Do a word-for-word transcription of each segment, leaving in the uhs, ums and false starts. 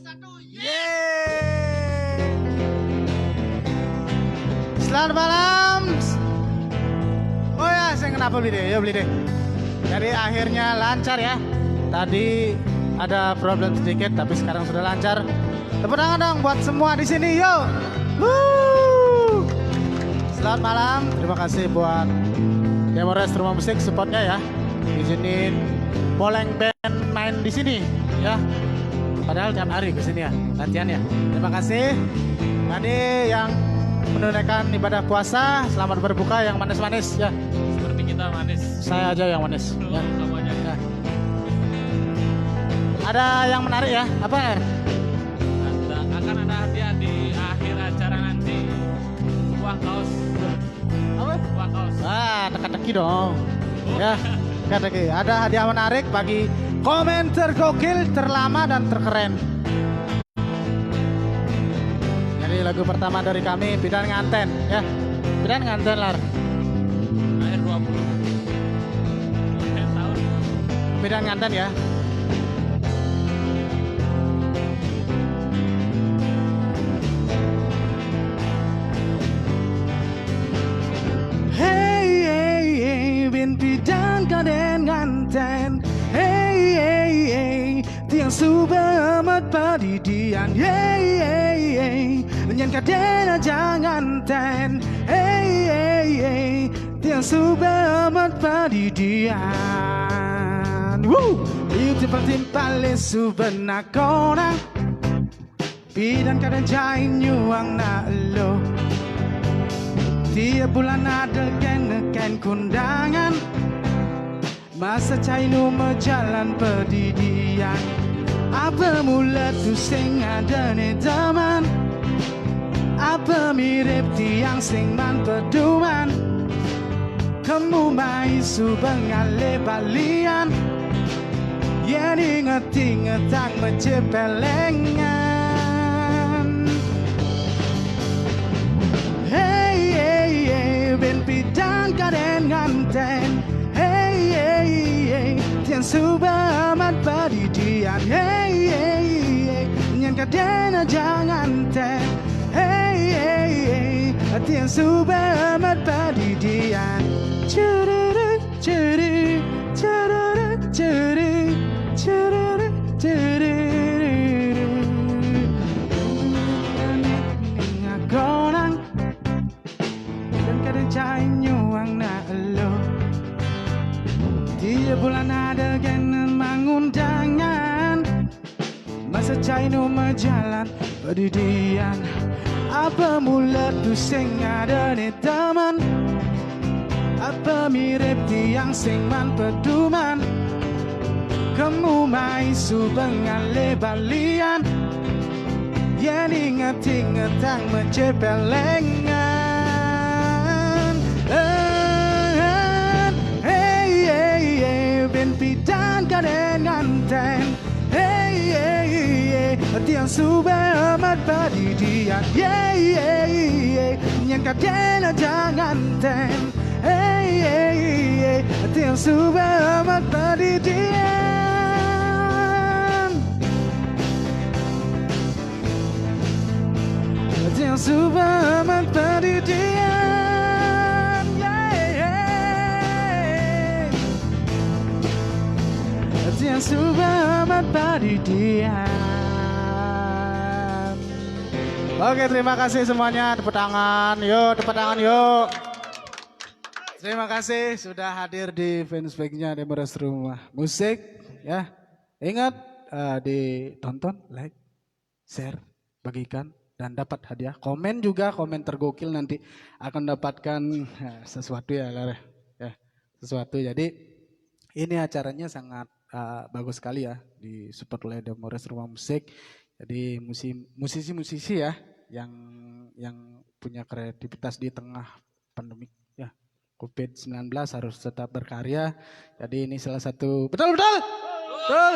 Yeay. Selamat malam. Oh ya, saya kenapa beli deh? Ya beli deh. Jadi akhirnya lancar ya. Tadi ada problem sedikit, tapi sekarang sudah lancar. Tepuk tangan dong buat semua di sini, yo. Woo. Selamat malam. Terima kasih buat Demores Rumah Musik supportnya ya. Izinin Poleng Band main di sini ya. Padahal tiap hari ke sini ya, latihan ya. Terima kasih. Tadi yang menunaikan ibadah puasa, selamat berbuka yang manis-manis ya. Seperti kita manis. Saya aja yang manis. Ya. Kamu aja. Ya. Ada yang menarik ya? Apa? Ada, akan ada hadiah di akhir acara nanti. Sebuah kaos. Apa? Sebuah kaos. Ah, teka-teki dong. Ya, teka-teki. Ada hadiah menarik bagi komen tergokil, terlama, dan terkeren. Jadi lagu pertama dari kami, Pidan Nganten, ya. Pidan Nganten, Lar. Akhir dua puluh. Akhir tahun. Pidan Nganten, ya. Hey, hey, hey, bin pidan kaden nganten. Hey, hey, hey, tiang suba amat padidian. Hey, hey, hey, nyan kaden aja nganten. Hey, hey, hey, tiang suba amat padidian. Woo! Iu timpal-timpal le suba nakona. Pidan kaden jai nyuang na lo. Tiap bulan ada ken-ken kundangan. Masa cai nu majalan padidian. Apa mula tu sing ada ne teman. Apa mirip tiang sing man peduman. Kamu mai suba ngale balian. Yen inget-inget tak mece pelengan. Hey, hey, hey, ben pidan kaden nganten. Hey, hey, hey, tiang suba amat padidian. Hey, hey, hey, nyan kaden aja nganten. Hey, hey, hey, tiang suba amat padidian. Chururu, churu, chururu, churu, chururu, chururu. Ngakonang, dan kadang cai nyuang na lo. Tiap bulan ada kena mangundangan. Masa cai nu majalan padidian. Apa mula tu sing ada ne teman. Apa mirip tiang sing man peduman. Kamu mai suba ngale balian. Yen inget-inget tang mece pelengan. Eh, hey, hey, hey, ben pidan kaden nganten. Hey, hey, hey, tiang suba amat padidian. Hey, hey, hey, nyan kaden aja nganten. Hey, hey, hey, tiang suba amat padidian. Tiang suba amat padidian. Yeah, yeah. Tiang suba amat padidian. Oke, terima kasih semuanya. Tepuk tangan, yuk, tepuk tangan, yuk. Terima kasih sudah hadir di fanspage-nya Demores Rumah Musik, ya. Ingat, eh, ditonton, like, share, bagikan, dan dapat hadiah. Komen juga, komen tergokil nanti akan dapatkan, eh, sesuatu ya, Lar, ya. Ya, sesuatu. Jadi ini acaranya sangat, eh, bagus sekali ya, disupport oleh Demores Rumah Musik. Jadi musi-, musisi-musisi ya yang yang punya kreativitas di tengah pandemi ya, covid sembilan belas harus tetap berkarya. Jadi ini salah satu, betul, betul? Betul.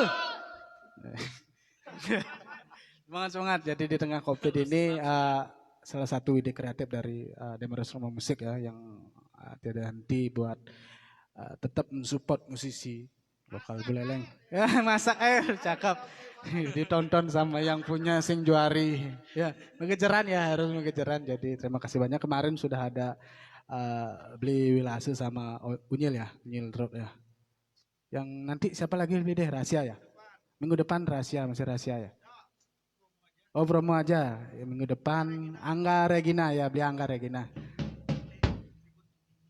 Semangat, semangat. Jadi di tengah covid ini, eh, salah satu ide kreatif dari, eh, Demores Rumah Musik ya, yang, eh, tiada henti buat, eh, tetap mensupport musisi Vokal buleleng. Ya, masak, eh, cakep. Ditonton sama yang punya sing juari. Ya, mengejaran ya, harus mengejaran. Jadi terima kasih banyak, kemarin sudah ada eh, beli Wilase sama O- Unyil ya, Unyil Drop ya. Yang nanti siapa lagi beli deh, rahasia ya. Minggu depan rahasia, masih rahasia ya. Oh, promo aja. Ya, minggu depan Angga Regina ya, beli Angga Regina.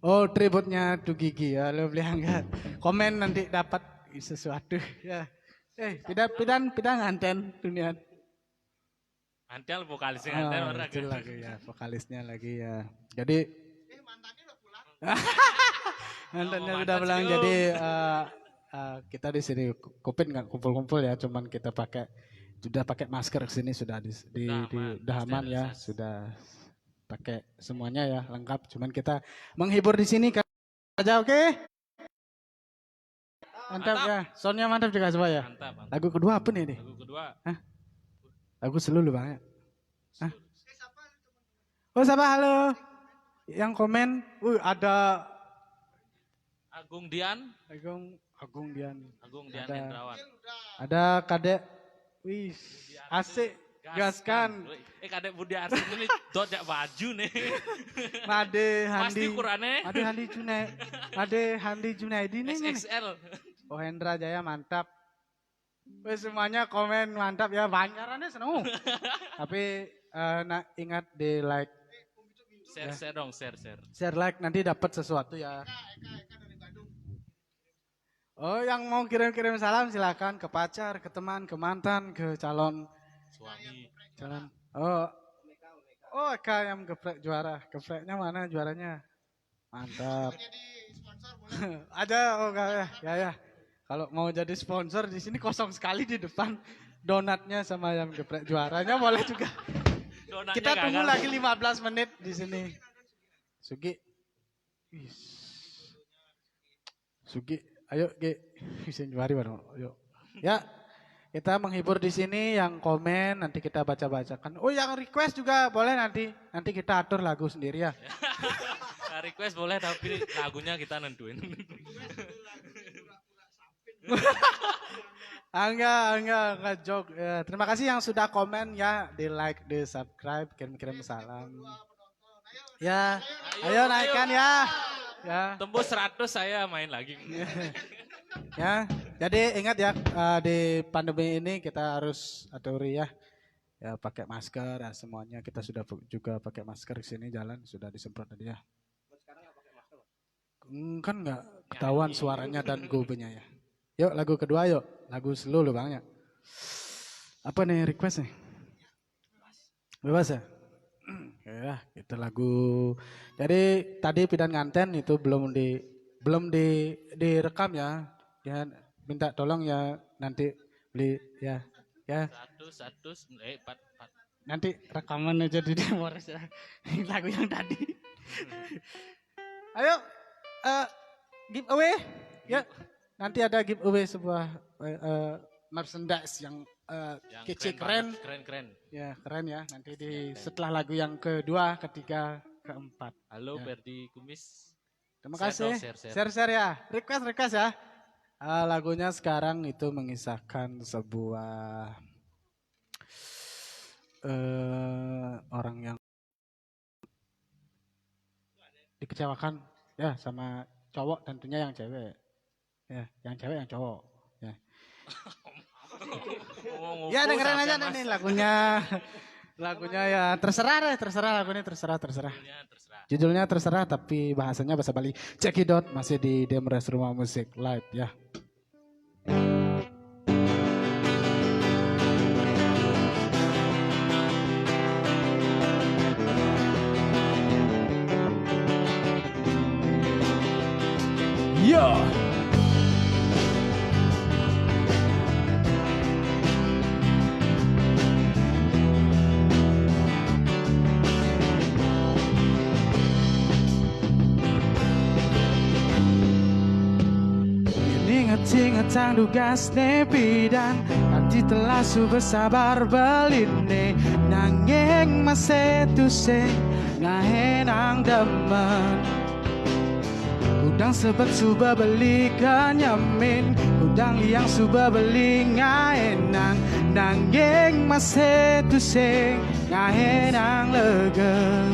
Oh, tributnya tuh Gigi ya, lo beli Angga. Komen nanti dapat sesuatu ya. Eh, pidan pidan pidan nganten dunia. Antel vokalisnya Antel Oh, orang itu lagi ya, vokalisnya lagi ya. Jadi mantannya udah pulang. Mantannya Sama udah mantan pulang. sih, Jadi Om. eh, eh, kita di sini Covid nggak kumpul-kumpul ya, cuman kita pakai sudah pakai masker ke sini, sudah di, di, Udah di- aman, udah aman ya, sterilisasi. Sudah pakai semuanya ya, lengkap. Cuman kita menghibur di sini aja, oke? Mantap ya, soundnya mantap juga semua ya. Mantap, mantap. Lagu kedua apa nih? Nih? Lagu kedua Lagu selulu banget. Hah? Oh, siapa, halo? Yang komen, uh, ada Agung Dian, Agung Agung Dian. Agung Dian Ada. Hendrawan. Ada Kadek. Wih, asik, gaskan. Woi, eh, Kadek Budi Arsi ini dot jak baju nih. Made Pasti Handi. ukurannya Made Handi Junai. Made Handi Junaidi nih. Nih. X X L. Oh, Hendra Jaya, mantap. Wes, semuanya komen mantap ya, banyarannya seneng. Tapi eh, nak ingat di like, Share, share dong, share, share. Share like, nanti dapat sesuatu ya. Oh, yang mau kirim-kirim salam silakan, ke pacar, ke teman, ke mantan, ke calon Suami. calon. Oh. Oh, Eka yang geprek juara. Gepreknya mana juaranya? Mantap. Aja, oh, ya, ya, ya. Kalau mau jadi sponsor, di sini kosong sekali di depan. Donatnya sama ayam geprek juaranya boleh juga. Donatnya Kita tunggu gagal. Lagi lima belas menit di sini. Sugi. Wis. Sugi, ayo Ge. Sing juari baru. Ayo. Ya. Kita menghibur di sini, yang komen nanti kita baca-bacakan. Oh, yang request juga boleh nanti. Nanti kita atur lagu sendiri ya. Nah, request boleh, tapi lagunya kita nentuin. Angga, angga, angga joke. Ya, terima kasih yang sudah komen ya, di like, di subscribe, kirim-kirim salam. Ya, ayo, Ayo, naikkan ayo. Ya. Ya. Tembus seratus saya main lagi. Ya, jadi ingat ya, eh, di pandemi ini kita harus aturi ya. Ya, pakai masker ya, semuanya kita sudah pu- juga pakai masker di sini, jalan sudah disemprot tadi ya. Hmm, kan nggak ketahuan suaranya dan gobenya ya. Yuk, lagu kedua yuk, lagu slow lo bang ya. Apa nih request nih? Bebas ya? Ya, itu lagu. Jadi tadi pidan nganten itu belum di belum di direkam ya. Ya, minta tolong ya, nanti beli ya. Ya. Satu, satu, eh, empat, empat. Nanti rekaman aja di Demores ya. Lagu yang tadi. Ayo, eh, giveaway. Ya, nanti ada giveaway sebuah eh, eh, merchandise yang eh, Yang kece, keren, keren. Banget, keren, keren. Ya, keren ya. Nanti di setelah lagu yang kedua, ketiga, keempat. Halo Ya. Ferdi Kumis. Terima Share kasih. dong, share, share. Share, share ya. Request, request ya. Eh, lagunya sekarang itu mengisahkan sebuah eh orang yang dikecewakan ya sama cowok, tentunya yang cewek. Ya, yang cewek yang cowok. Ya. Ngomong Ya, ngumpul dengerin sampai aja mas. Nih lagunya. Lagunya ya terserah deh, terserah lagunya, terserah, terserah. Judulnya terserah. Judulnya terserah tapi bahasanya bahasa Bali. Cekidot, masih di Demres Rumah Musik Live ya. Ya. Ingat-ingat tang dugas ne pidan, nanti telah su bersabar beline, nanging masih tusing ngahenang demen. Kudang sebab suba beli kanyamin, kudang liang suba beli ngaenang, nanging masih tusing ngaenang lega.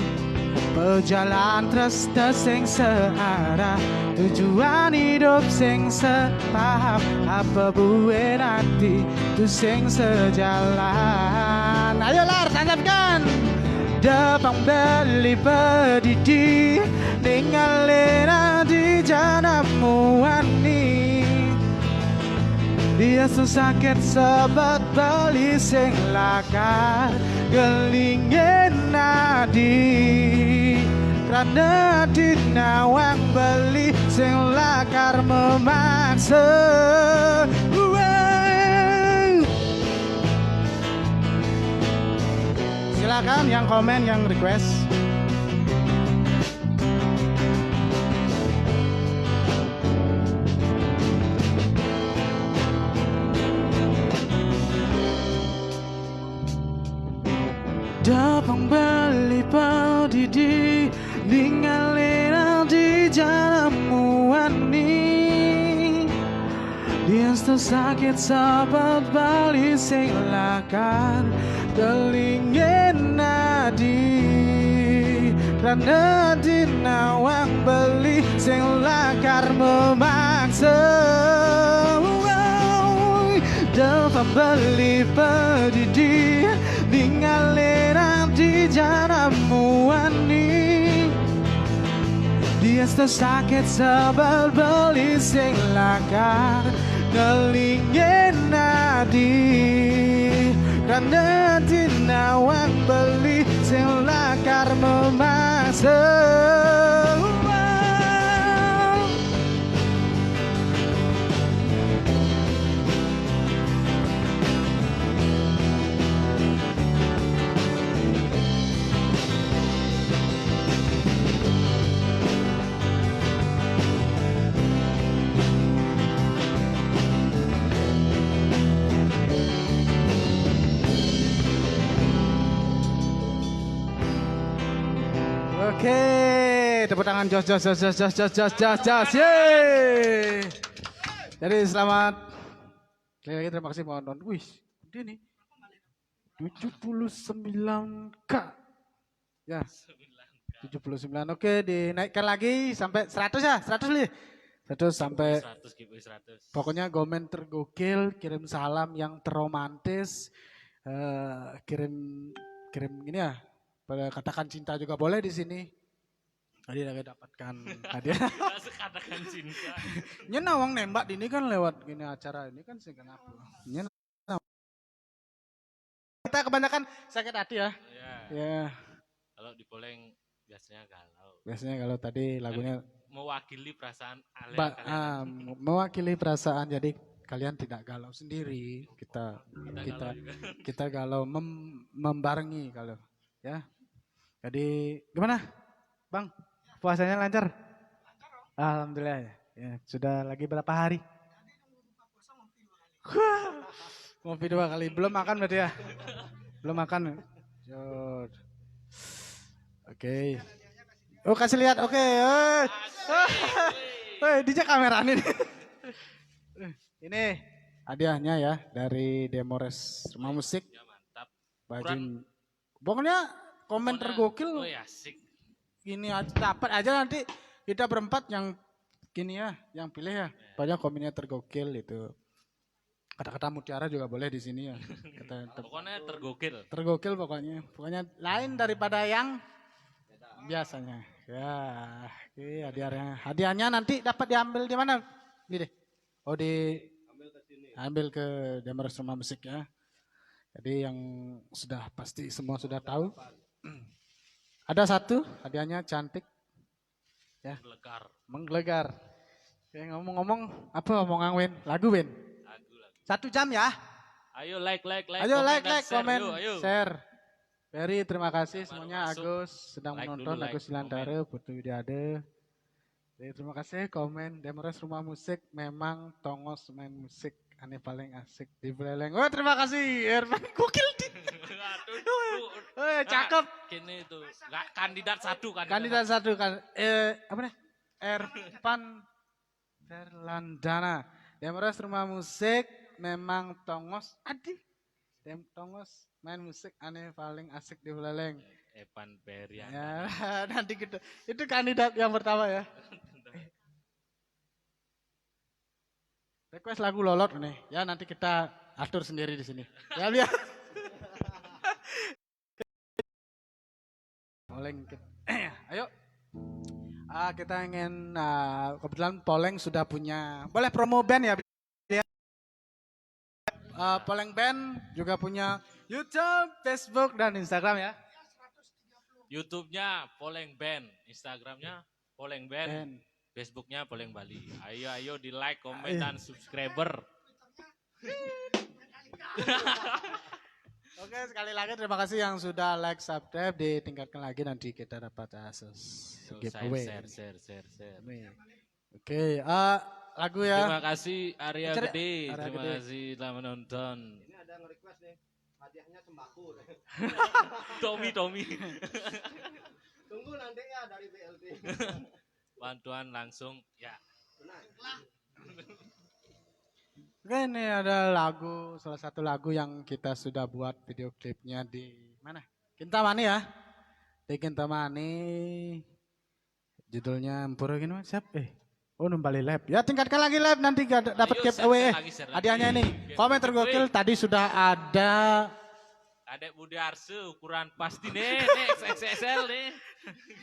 Pejalan terus sing searah, tujuan hidup sing sepaham, apa buin hati tu sing sejalan. Ayo Lar, tancapkan. Depang beli pedidi, ningalena di jana muani. Dia susah sakit sebab beli sing lakar, gelingin nadi. Karena dinawang beli sing lakar memaksa. Wow. Silakan yang komen, yang request. Depang beli pedidi, ningalena di jana muani. Dia sakit sebab beli sing lakar, gelingin nadi. Karena dinawang beli sing lakar memaksa. Depang beli pedidi, ningalena di jana muani. Dia sakit sebab beli sing lakar, gelingin nadi. Karena dinawang beli sing lakar memaksa. Oke, tepuk tangan jos jos jos jos jos jos jos jos jos. Yeay. Jadi selamat. Sekali lagi terima kasih, mohon. Wih, gede nih. Tujuh puluh sembilan K. Ya. Tujuh puluh sembilan. Oke, dinaikkan lagi sampai seratus ya, seratus lih. Seratus sampai seratus, kipu seratus. Pokoknya komen tergokil, kirim salam yang terromantis, eh, kirim kirim gini ya, pada katakan cinta juga boleh di sini. Tadi udah dapatkan hadiah. Langsung katakan cinta. Nyena wong nembak ini kan lewat gini acara ini kan sih kenapa? Nyena. Kita kebanyakan sakit hati ya. Iya. Ya. Kalau di poleng biasanya galau. Biasanya kalau tadi lagunya mewakili perasaan ale-, ba-, kalian. Ah, mewakili perasaan. Jadi kalian tidak galau sendiri. Kita kita kita galau juga. Kita galau mem-, membarengi kalau ya. Jadi gimana, Bang? Puasanya lancar? Alhamdulillah ya. Ya, sudah lagi berapa hari? Ngopi dua kali. Belum makan berarti ya? Belum makan. Jod. Oke. Oh, kasih lihat. Oke. Eh. Woi, dijak kamera nih. Ini hadiahnya ya dari Demores Rumah Musik. Ya, mantap. Bajin. Pokoknya komen tergokil. Oh, ya, asik. Gini aja, dapat aja nanti kita berempat yang gini ya, yang pilih ya. Pokoknya komennya tergokil itu. Kata-kata mutiara juga boleh di sini ya. Kata ter- Pokoknya tergokil. Tergokil pokoknya. Pokoknya lain daripada yang biasanya. Ya, oke, hadiahnya. Hadiahnya nanti dapat diambil di mana? Ini deh. Oh, di ambil ke sini. Ambil ke Demores Rumah Musik ya. Jadi yang sudah pasti semua sudah tahu. Ada satu hadiahnya cantik. Ya. Menggelegar. Menggelegar. Oke, ngomong-ngomong, apa omongan Win? Lagu Win? Lagu, lagu. Satu jam ya. Ayo like, like, like, ayo komen, like, dan like, share. Komen, yuk, ayo. Share. Ferry, terima kasih semuanya. Agus sedang menonton, like dulu, Agus Silantara, komen. Putu Widiade. Jadi, terima kasih komen. Demores Rumah Musik memang tongos main musik. Ane paling asik di Buleleng. Wah, terima kasih Herman. Gokil di. Aduh, aduh. Eh, cakep. Kene itu. Nggak, kandidat satu, kandidat satu. Kandidat satu kan. Eh, apa nih? Erpan Ferlandana. Demores rumah musik memang tongos. Adi. Dem tongos main musik aneh paling asik di Buleleng. Epan Perian. Ya, nanti kita itu kandidat yang pertama ya. Request lagu Lolot nih. Ya nanti kita atur sendiri di sini. Ya biar. Poleng. Ayo. Ah, kita ingin ah, kebetulan Poleng sudah punya. Boleh promo band ya? Uh, Poleng Band juga punya YouTube, Facebook, dan Instagram ya. YouTube-nya Poleng Band, Instagram-nya Poleng Band, Band. Facebook-nya Poleng Bali. Ayo ayo di like, komen, dan subscriber. Oke, sekali lagi terima kasih yang sudah like, subscribe, ditingkatkan lagi nanti kita dapat akses giveaway. Share, share, share, share. Oke, uh, lagu ya. Terima kasih Arya Gede. Terima kasih telah menonton. Ini ada nge-request nih. Hadiahnya sembako. Tommy, Tommy. Tunggu nanti ya dari B L T. Bantuan langsung ya. Benar. Oke, ini ada lagu, salah satu lagu yang kita sudah buat video klipnya di mana? Kintamani ya. Di Kintamani. Judulnya Ampura gini mas, siap? Eh, oh Numbali Lab. Ya tingkatkan lagi Lab, nanti dapat giveaway. Hadiahnya ini. Komen tergokil tadi sudah ada. Adek Budi Arse ukuran pasti nih, nih X X L nih.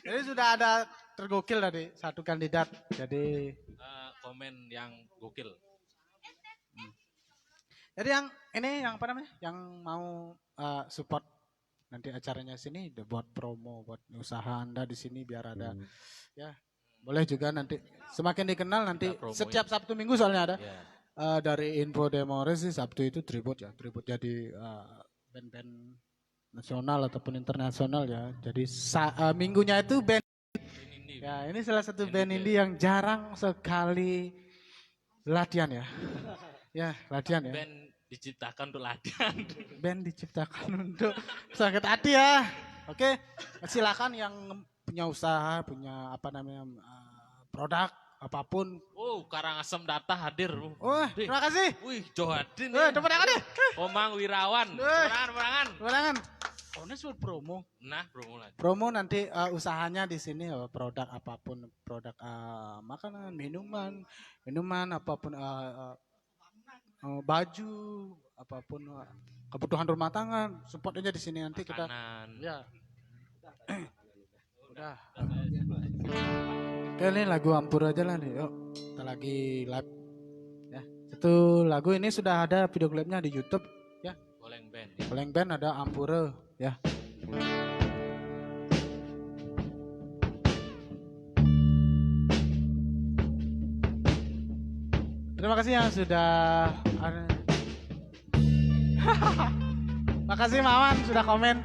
Jadi sudah ada tergokil tadi satu kandidat. Jadi uh, komen yang gokil. Jadi yang ini yang apa namanya? Yang mau uh, support nanti acaranya sini buat promo buat usaha Anda di sini biar ada hmm. Ya. Boleh juga nanti semakin dikenal nanti setiap Sabtu Minggu soalnya ada. Ya. Uh, dari info Demores sih Sabtu itu tribute ya, tribute jadi uh, band-band nasional ataupun internasional ya. Jadi sa- uh, minggunya itu band. Ya, ini salah satu band indie yang jarang sekali latihan ya. Ya, latihan ya. Band diciptakan untuk latihan. Band diciptakan untuk sakit hati ya. Oke, silakan yang punya usaha, punya apa namanya uh, produk apapun. Oh, Karangasem Data hadir. Oh, terima kasih. Wih, Johadin. Eh, tepuk tangan deh. Komang Wirawan. Perangan, perangan. Perangan. Oh, ini sudah promo. Nah, promo lagi. Promo nanti uh, usahanya di sini uh, produk apapun, produk uh, makanan, minuman, minuman apapun uh, uh, uh, baju, apapun uh, kebutuhan rumah tangga, support aja di sini nanti makanan. Kita. Ya. Udah. Oke, ini lagu Ampur aja lah nih. Yuk, kita lagi live. Ya, satu lagu ini sudah ada video klipnya di YouTube. Ya. Poleng Band. Ya. Poleng Band ada Ampura. Ya. Terima kasih yang sudah. Makasih Mawan sudah komen.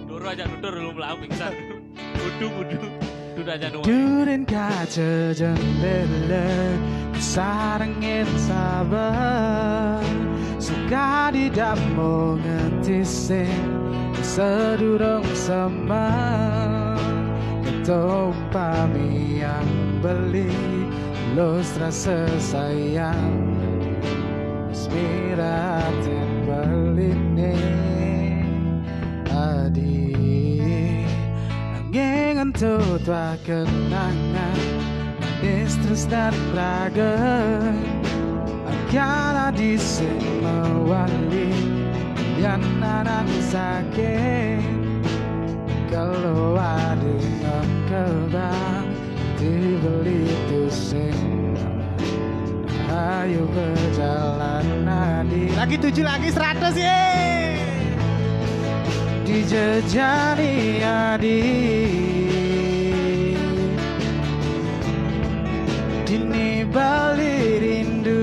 Duru aja nutur dulu belakang pingsan. Kudu kudu. Duda aja nutur. Durin kaca jendela sarengin sabar suka di damu ngetisin sedurung sama ketumpami yang beli los rasa sayang. Miratin berline adi angin entu tua kenangan manis terus dan raga akala di semua wali yang nanang sakit kalau ada kebang dibeli tuh sing Ayo berjalan nadi. Lagi tujuh lagi seratus ye. Dijejani adi. Dini bali rindu.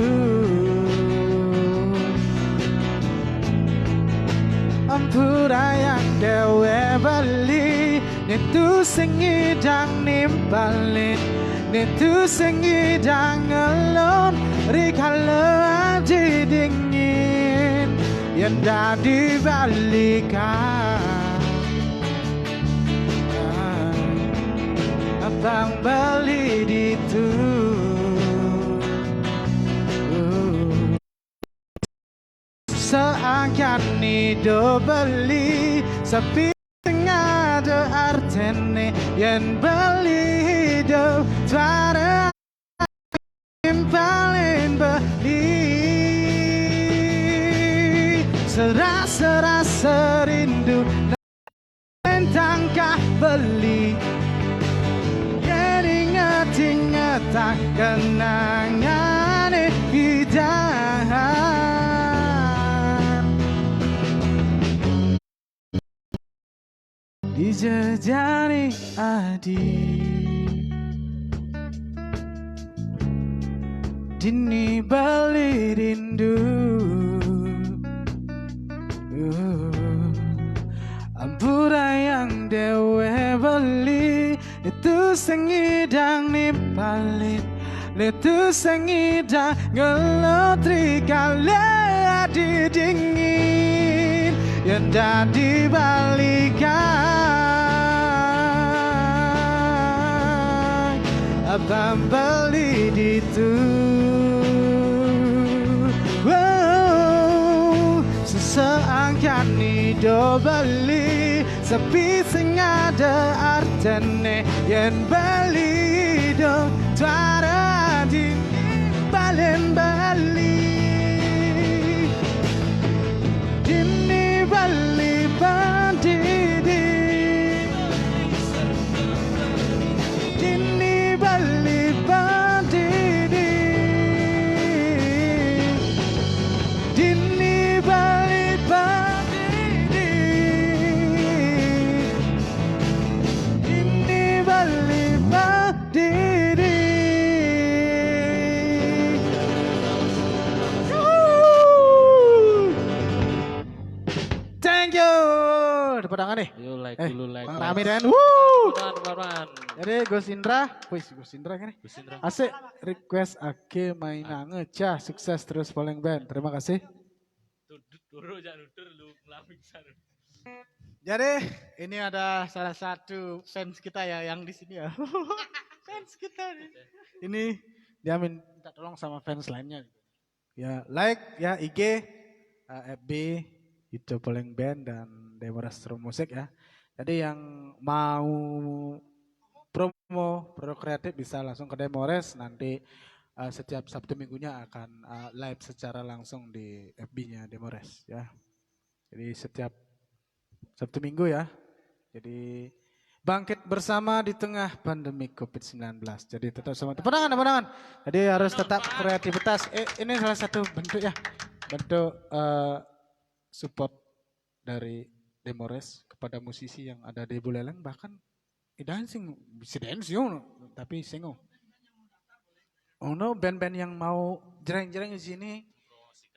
Ampura yang dewe bali. Nitu sing ngidang nimpalin, nitu sing ngidang ngelon, rikala aji dingin, yen dadi balikan. Bang beli ditu. Seangkan ni do beli, sepi tengah do artene, yen beli do tuara paling beli. Serasa-rasa rindu tangkah beli, yen inget-inget tak kenangan hidangan. Dijejani adi, dini beli rindu. Uh, ampura yang dewe beli, itu sengidang ni paling, itu sengidang ngelotri kale adi dingin. Yang dadi balikan, abang beli ditu. Wow, seseangkan ni do beli, sepi sengada artene, yen beli do tuara dini balen beli. Dini beli bandidi. Dini beli bandidi. Dini beli bandidi. Dini beli bandidi. Yuhu. Thank you. Tepuk tangan nih. Yuk, like Eh, dulu, like, Bang like. Rami dan Teman, teman. Jadi Gus Indra, wis Gus Indra gini. Gus Indra. Asik, request ake main Ah. Ngecah, sukses terus Poleng Band. Terima kasih. Tudut turu, jangan nutur lu ngelamik sana. Jadi ini ada salah satu fans kita ya yang di sini ya. Fans kita nih. Ini dia minta tolong sama fans lainnya. Ya, like ya I G, eh, F B, YouTube Poleng Band dan Demores Room Musik ya. Jadi yang mau promo, produk kreatif bisa langsung ke Demores nanti, eh, setiap Sabtu minggunya akan, eh, live secara langsung di F B-nya Demores ya. Jadi setiap Sabtu Minggu ya. Jadi bangkit bersama di tengah pandemi covid sembilan belas. Jadi tetap semangat. Tepuk tangan, tepuk tangan. Jadi harus tetap kreativitas. Eh, ini salah satu bentuk ya. Bentuk, eh, support dari Demores kepada musisi yang ada di Buleleng, bahkan idahan sing bisa dance yo, tapi singo. Ono band-band yang mau jreng-jreng di sini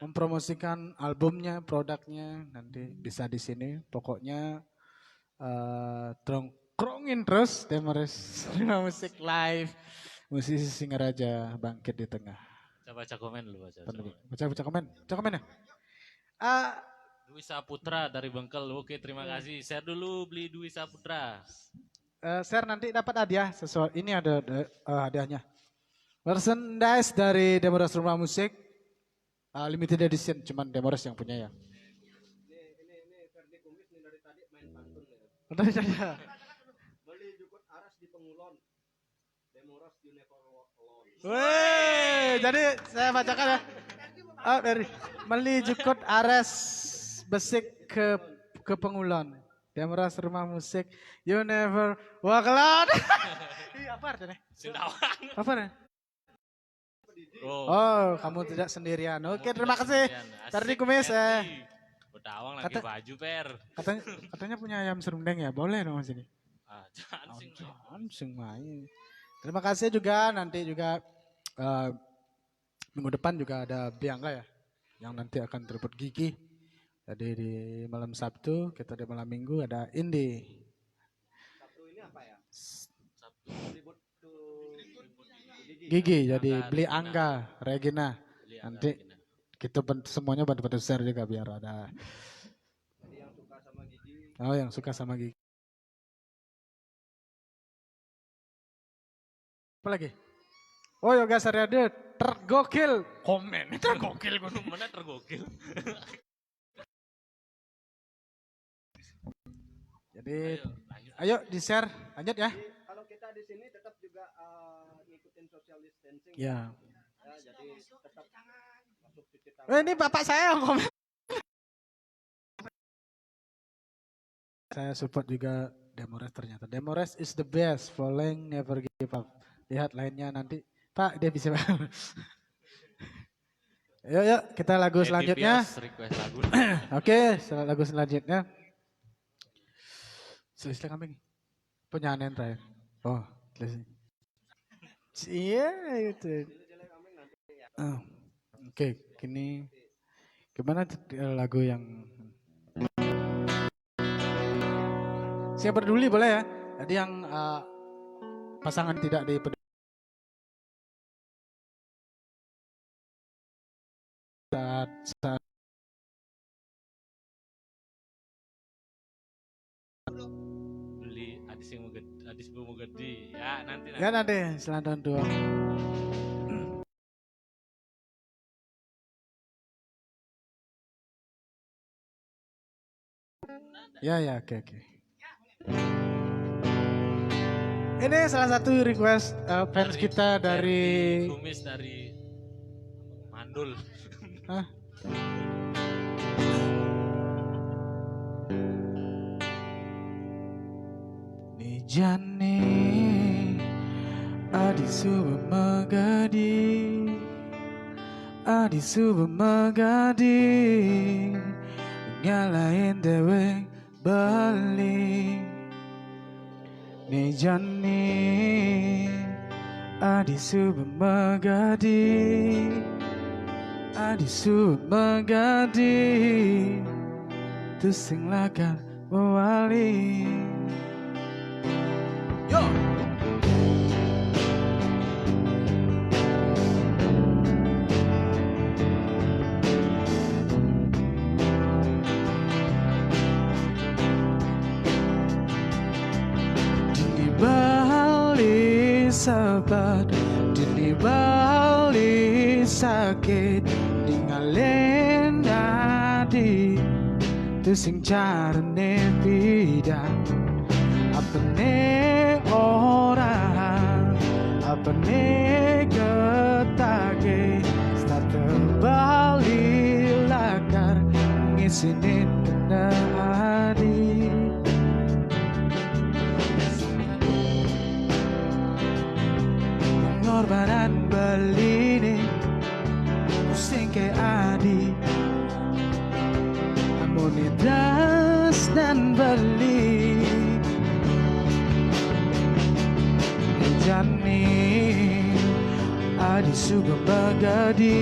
mempromosikan albumnya, produknya, nanti bisa di sini. Pokoknya, eh, tongkrongin terus Demores Rumah Musik Live. Musisi Singaraja bangkit di tengah. Coba baca komen dulu, baca, baca Pandemi. komen. Baca, baca komen. Baca komen ya? Ah, Dwi Saputra dari Bengkel. Oke, terima kasih. Share dulu, beli Dwi Saputra. Eh, share nanti dapat hadiah sesuai. Ini ada, ada, eh, hadiahnya. Merchandise dari Demores Rumah Musik, eh, limited edition, cuman Demores yang punya ya. Ini, ini, ini Ferdi Kumis nih dari tadi main pantun nih. Betul saja. Beli jukut aras di Pengulon. Demores, you never walk alone. Weh, jadi saya bacakan ya. Ah, dari meli jukut aras besik ke ke Pengulon. Demores Rumah Musik, you never walk alone. Iya, apa artinya? Sindawang. Apa nih? Oh. Oh, kamu tidak sendirian. Oke, terima kasih. Sendirian. Asik, Ferdi Kumis, eh. Ferdi. Bedawang lagi Kata- baju, Per. Katanya, katanya punya ayam serundeng ya? Boleh dong sini. Ah, jangan Oh, sing. jangan sing main. Terima kasih juga, nanti juga, eh, minggu depan juga ada Bianca ya, yang nanti akan terjemput Gigi. Jadi di malam Sabtu, kita di malam Minggu ada Indi. Sabtu ini apa ya? Sabtu. Tribut to Gigi. Gigi, jadi Angga, beli Regina. Angga, Regina. Beli Angga, Nanti Regina. Kita ben-, semuanya bantu-bantu share juga biar ada. Jadi yang suka sama Gigi. Oh, yang suka sama Gigi. Apa lagi? Oh, Yoga Saryade, tergokil. Komen, tergokil, gunung mana tergokil. Jadi, ayo, lanjut. Ayo di-share, lanjut ya. Jadi, kalau kita di sini tetap juga, eh, ngikutin social distancing. Ya. Ya, jadi tetap masuk cuci tangan. Eh, ini bapak saya yang komen. Saya support juga Demores ternyata. Demores is the best, Foleng never give up. Lihat lainnya nanti. Pak, dia bisa. Yuk, yuk, kita lagu selanjutnya. Request lagu. Oke, sel-, lagu selanjutnya. Selesai kambing. Penyanyian terakhir. Oh, selesai. Iya, itu. Ah, oke, gini. Gimana, eh, lagu yang, siapa peduli boleh ya. Jadi yang, eh, pasangan tidak dipeduli saat, saat beli adis yang mau ged-, adis belum mau gede. Ya, nanti, ya, nanti. Nanti, setelah tahun dua. Ya, ya, oke, oke. Ini salah satu request, eh, fans dari kita dari Ferdi Kumis dari Mandul. Hah? Ni jani adi suba magadi, adi suba magadi, nyalain dewek bali. Ni jani adi suba magadi, adi suba magadi, tusing lakar mawali. Yo. Dini bali sabar, dini bali sakit, ningalin adi, tusing carane pida. Apane ora, apane ketage, start bali lakar ngisinin kena adi. Pengorbanan beli ni sing ke adi. Amune das dan beli. Jani adi suba magadi,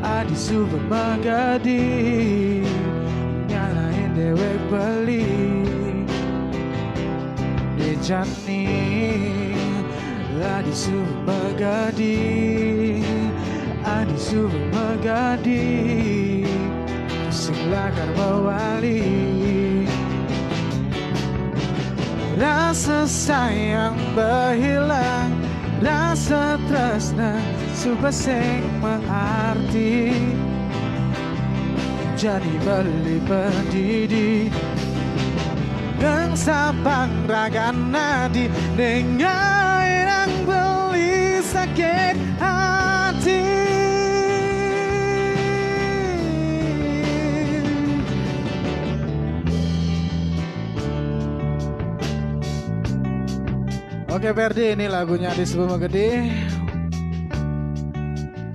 adi suba magadi, nyalain dewek bali. Ni jani adi suba magadi, adi suba magadi, sing lakar mawali. Rasa sayang bahilang, rasa tresna suba sing maarti. Jani beli pedidi, nang sapang ragan adi, nengai nang beli sakit hati. Oke, Ferdi, ini lagunya di sebelum gede.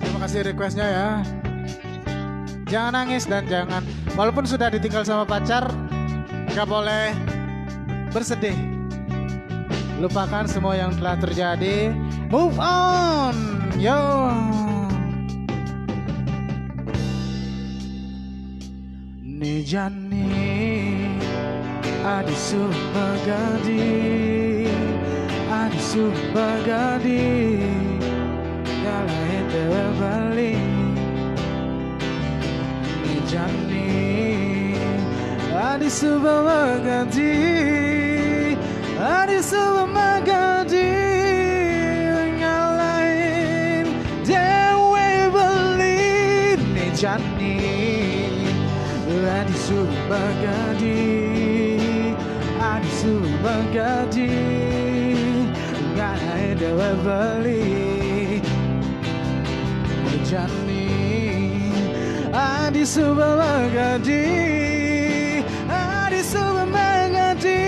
Terima kasih requestnya ya. Jangan nangis dan jangan, walaupun sudah ditinggal sama pacar, nggak boleh bersedih. Lupakan semua yang telah terjadi. Move on, yo. Ni jani adi suba magadi, adi suba magadi, nyalain dewek bali. Ni jani adi suba magadi, adi suba magadi, Ani, adi suba magadi, adi suba magadi, ngala enda we beli. Jani, adi suba magadi, adi suba magadi,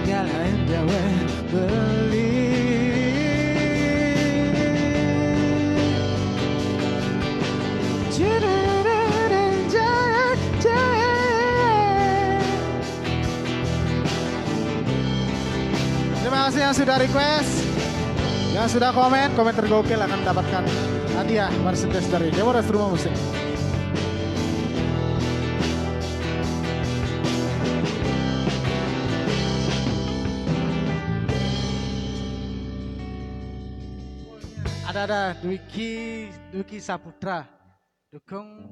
ngala enda we beli. Terima kasih yang sudah request, yang sudah komen, komen tergokil akan mendapatkan hadiah merchandise dari Dewa Rumah Musik. Ada, ada Dwiki, Dwiki Saputra. Dukung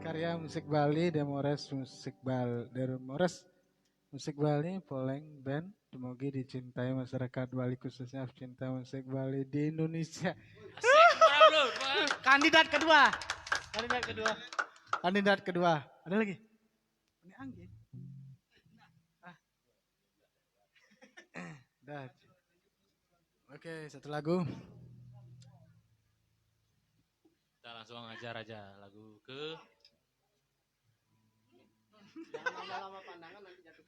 karya musik Bali, Demores Musik Bali, Demores Musik Bali, Poleng Band. Semoga dicintai masyarakat Bali, khususnya pecinta musik Bali di Indonesia. Kandidat kedua. Kandidat kedua. Kandidat kedua. Ada lagi? Ini Anggi. Ah. Dah. Oke, satu lagu. Kita langsung ajar aja lagu ke. Jangan lama-lama pandangan, nanti jatuh.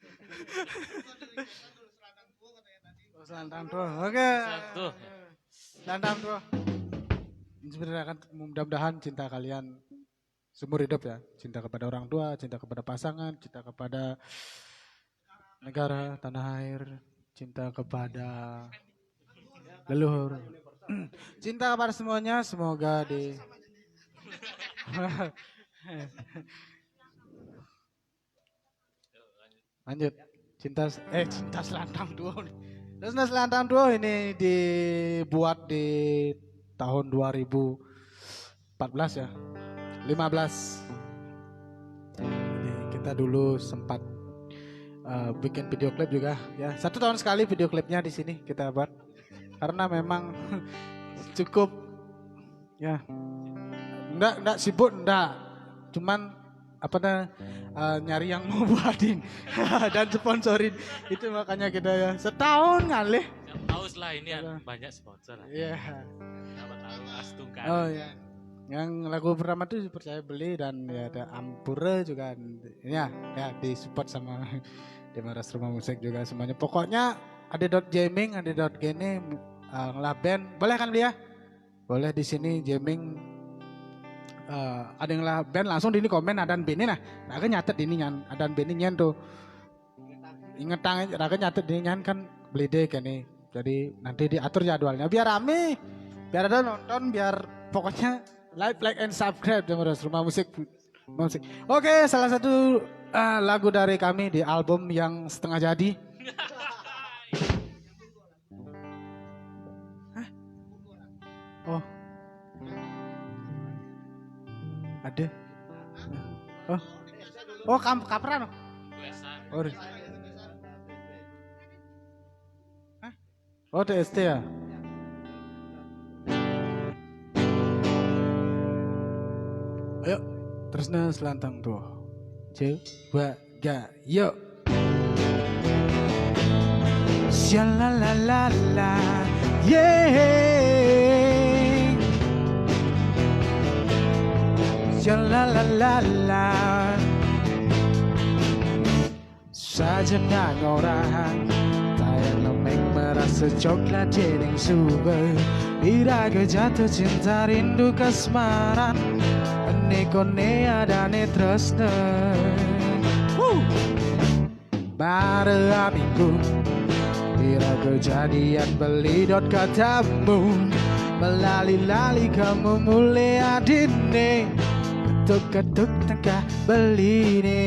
Oh, Selantang Tua. Oke. Selantang Tua. Selantang Tua. Mudah-mudahan cinta kalian seumur hidup ya. Cinta kepada orang tua, cinta kepada pasangan, cinta kepada negara, tanah air, cinta kepada leluhur. Cinta kepada semuanya, semoga di Lanjut. Cinta, eh, Cinta Selantang Duo. Terus Nah Selantang Duo ini dibuat di tahun dua ribu empat belas ya. Lima belas. Jadi kita dulu sempat eh, bikin video klip juga ya. Satu tahun sekali video klipnya di sini kita buat. Karena memang cukup ya. Enggak, enggak sibuk enggak. Cuman apa namanya, eh, nyari yang mau buatin dan sponsorin. Itu makanya kita ya setahun ngalih. Siapa tahu setelah ini ada banyak sponsor lah. Iya. Siapa tahu astungkara. Oh ya. Yang lagu pertama tuh Percaya Beli dan ya ada Ampura juga. Ya, ya disupport sama Demoras Rumah Musik juga semuanya. Pokoknya ada dot jamming, ada dot gini, eh, ngelah band. Boleh kan, Beli ya? Boleh di sini jamming. Eh, ada yang lah band langsung di ini komen adan bini nah. Raga nyatet di ini nyan, adan bini nyan tuh. Ingetang aja, raga nyatet di ini nyan kan Beli deh kene. Jadi nanti diatur jadwalnya biar rame, biar ada nonton, biar pokoknya like, like and subscribe Demoras Rumah Musik. Musik. Oke, salah satu eh, lagu dari kami di album yang setengah jadi. Hah? Oh. Ada. Oh. Oh, kam kapran. Oh. Hah? Oh, T S T ya? Ayo, terusnya selantang tuh. Coba gak? Yuk. Shalalalalala, yeah. Shalalalalala. Saja nang orang tayang lemeng merasa coklat jening suba. Iraga jatuh cinta rindu kasmaran. Ene kone adane tresna. Woo! Bara aminggu ira kejadian beli dot katamu. Melali-lali kamu mulai adine. Ketuk-ketuk tengkah beli ne.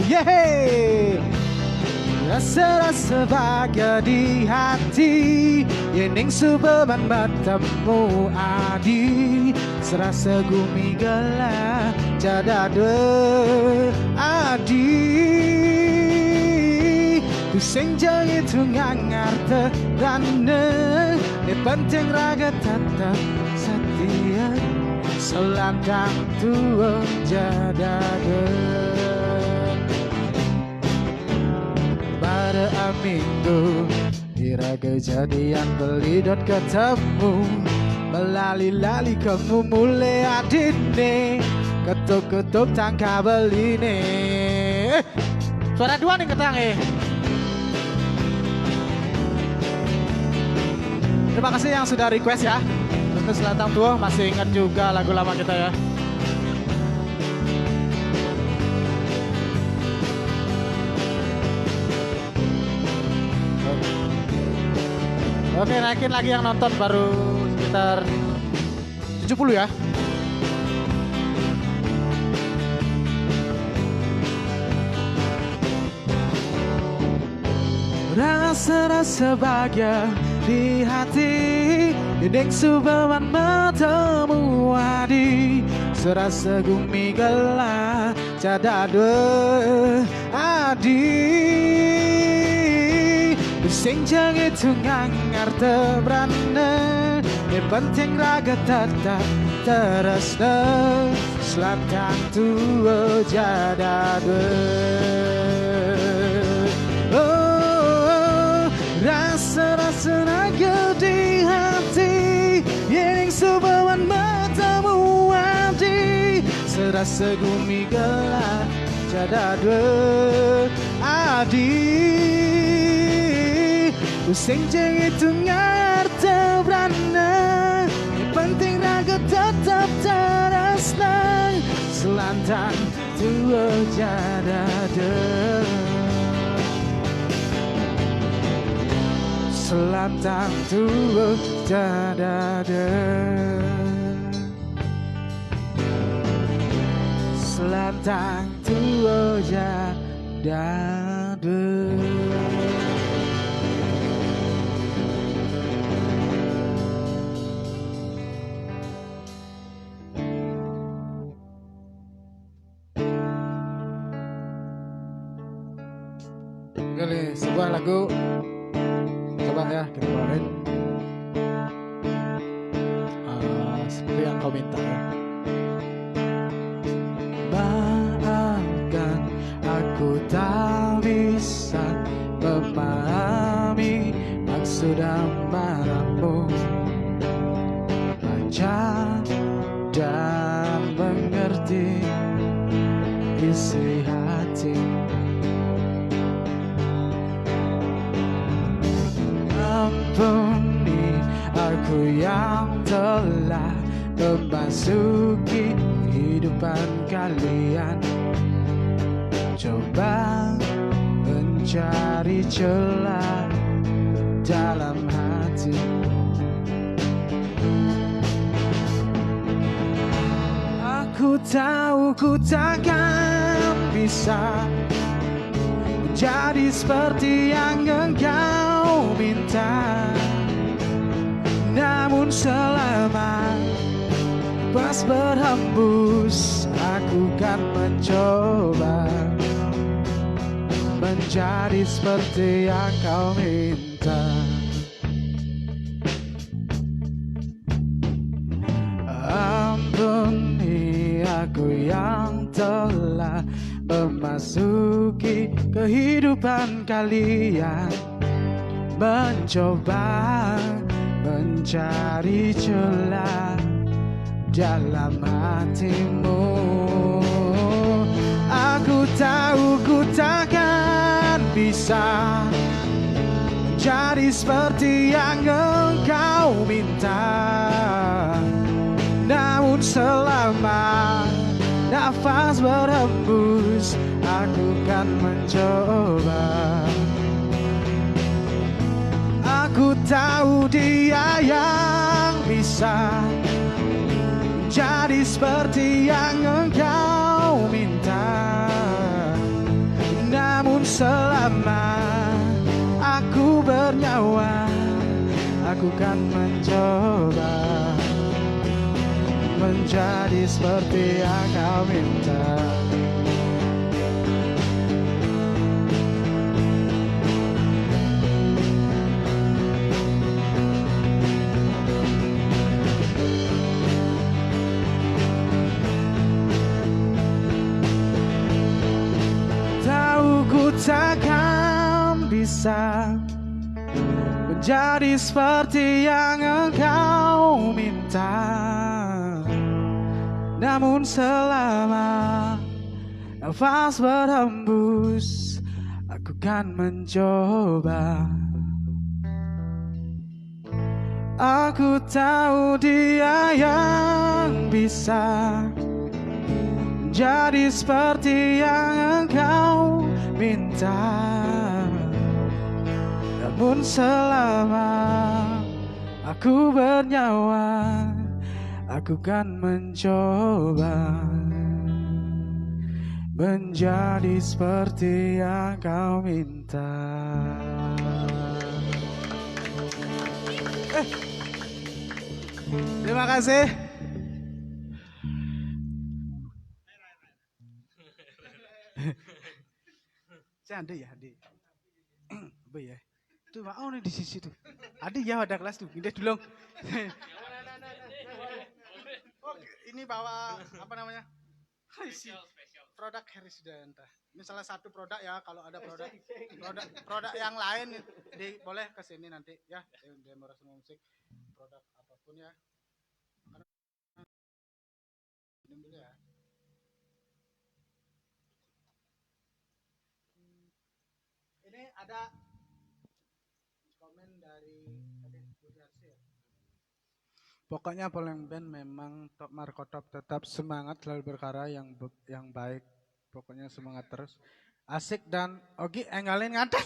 Yeay. Rasa-rasa bahagia di hati. Yening suba man bertemu adi. Serasa gumi gelah jadada adi. Pusing jang itu ngangar terana. Yang penting raga tetap setia. Selantang tua jadade. Pada aminggu, ira kejadian beli dot ketemu. Melali-lali kamu mulai adine. Ketup-ketup tangka beline. Eh, suara dua nih ketang, eh. Terima kasih yang sudah request ya. Tentu Selantang Tua masih ingat juga lagu lama kita ya. Oke, naikin lagi yang nonton, baru sekitar tujuh puluh ya. Rasa-rasa bahagia di hati, dinding subawan bertemu adi. Serasa gumi gelah, cadade adi. Sing jangit tunggang arta brana, yang penting raga tetap terasna. Selantang tua jadade. Oh, rasa-rasa naga di hati, yening subawan bertemu adi. Serasa gumi gelah, cadade adi. Using jangit tunggang arta brana, yang penting raga tetap terasna. Selantang tua jadade. Selantang tua jadade. Selantang tua jadade. Oke, sebuah lagu. Coba ya, kita keluarin. Ah, seperti yang kau minta ya. Maafkan, aku tak bisa memahami maksud amarahmu. Baca dan mengerti isi hati. Ampuni aku yang telah memasuki kehidupan kalian. Coba mencari celah dalam hati. Aku tahu ku takkan bisa menjadi seperti yang engkau minta. Namun selama pas berhembus, aku kan mencoba menjadi seperti yang kau minta. Ampuni aku yang telah memasuki kehidupan kalian, mencoba mencari celah dalam hatimu. Aku tahu ku takkan bisa menjadi seperti yang engkau minta. Namun selama nafas berhembus, aku kan mencoba. Aku tahu dia yang bisa jadi seperti yang engkau minta. Namun selama aku bernyawa, aku kan mencoba menjadi seperti yang kau minta. Takkan bisa menjadi seperti yang engkau minta. Namun selama nafas berhembus, aku kan mencoba. Aku tahu dia yang bisa jadi seperti yang engkau minta. Namun selama aku bernyawa, aku kan mencoba menjadi seperti yang kau minta. Eh, terima kasih. Saya Andi ya, Andi. Apa ya? Tuh, Pak, oh, ini di sisi tuh. Andi ya, ada kelas tuh. Ini dulu. Oh, ini bawa apa namanya? Isi produk Harry Sudanta. Ini salah satu produk ya, kalau ada produk produk produk yang lain di, boleh ke sini nanti ya, di, di Merasa Musik, produk apapun ya. Minum dulu ya. Ini ada komen dari tadi, Bu Darsi ya. Pokoknya Poleng Band memang top, Marco top, tetap semangat, selalu berkarya yang be- yang baik. Pokoknya semangat terus. Asik dan Ogi enggalin nganten.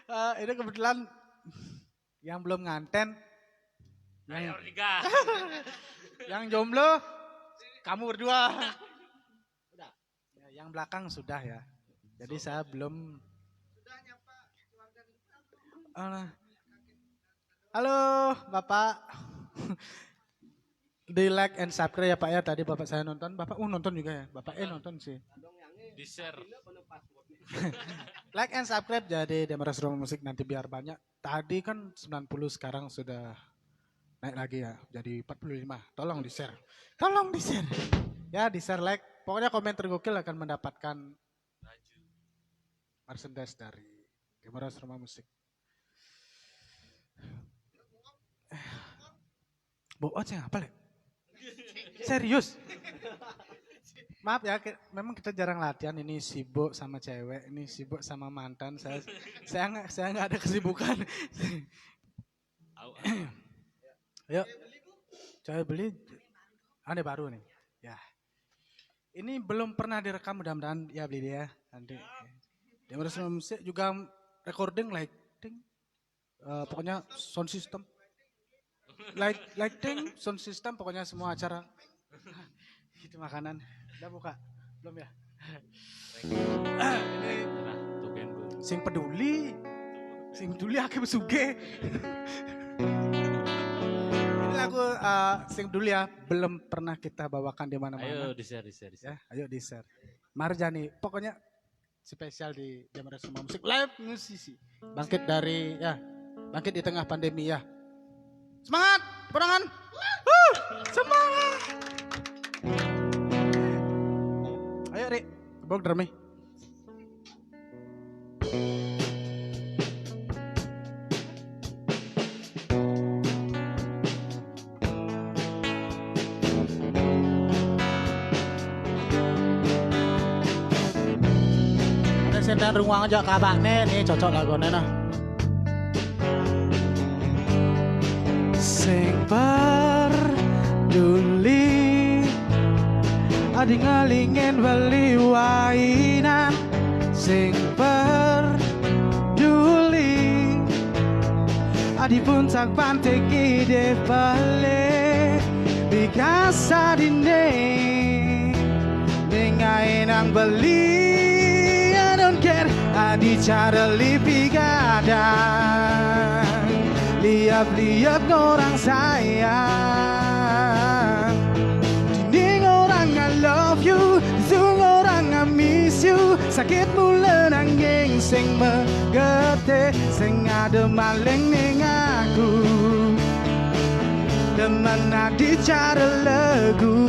Eh, ini kebetulan yang belum nganten, yang, Ayo, tiga. Yang jomblo, kamu berdua. Udah. Ya, yang belakang sudah ya. Jadi saya belum. Alah. Halo, Bapak. Di like and subscribe ya, Pak, ya. Tadi Bapak saya nonton, Bapak, uh, nonton juga ya. Bapak eh nonton sih. Di share. Like and subscribe jadi Demeres Rumah Musik nanti biar banyak. Tadi kan sembilan puluh, sekarang sudah naik lagi ya, jadi empat puluh lima. Tolong di share. Tolong di share. Ya, di share, like. Pokoknya komen tergokil akan mendapatkan merchandise dari Demeres Rumah Musik. Bawa oceng apa, Lek? Serius? Maaf ya, ki- memang kita jarang latihan. Ini sibuk sama cewek, ini sibuk sama mantan. Saya saya nggak saya nggak ada kesibukan. Au, au. Yuk, coba beli. Ada baru nih. Ya, ini belum pernah direkam, mudah-mudahan ya, beli dia nanti. Dia harus musik juga, recording, lighting. Eh, pokoknya sound system. Light, lighting, sound system, pokoknya semua acara. Itu makanan. Udah buka? Belum ya? Ini sing peduli. Sing peduli akeh besuge. Ini lagu, eh, sing peduli ya, belum pernah kita bawakan di mana-mana. Ayo di-share, di-share, di-share. Ya, ayo di-share. Marjani, pokoknya spesial di Demeres Rumah Musik, live musisi. Bangkit dari, ya, bangkit di tengah pandemi ya. Semangat, perangan. Huh, semangat. Ayo, Rik, kebok drumnya. Ada senten ruang aja kabakne nih, cocok lagune nah. Sing peduli, adi ngelingin beli wainan. Sing peduli, adi puncak pantai ide pele. Bikasa dine, ningai nang beli, I don't care. Adi cara lipi gadang, liap-liap ngorang sayang. Dinding orang I love you, zung orang I miss you. Sakit mula nanging sing mengerti, sing ada maling ning aku. Demen adi cara lagu.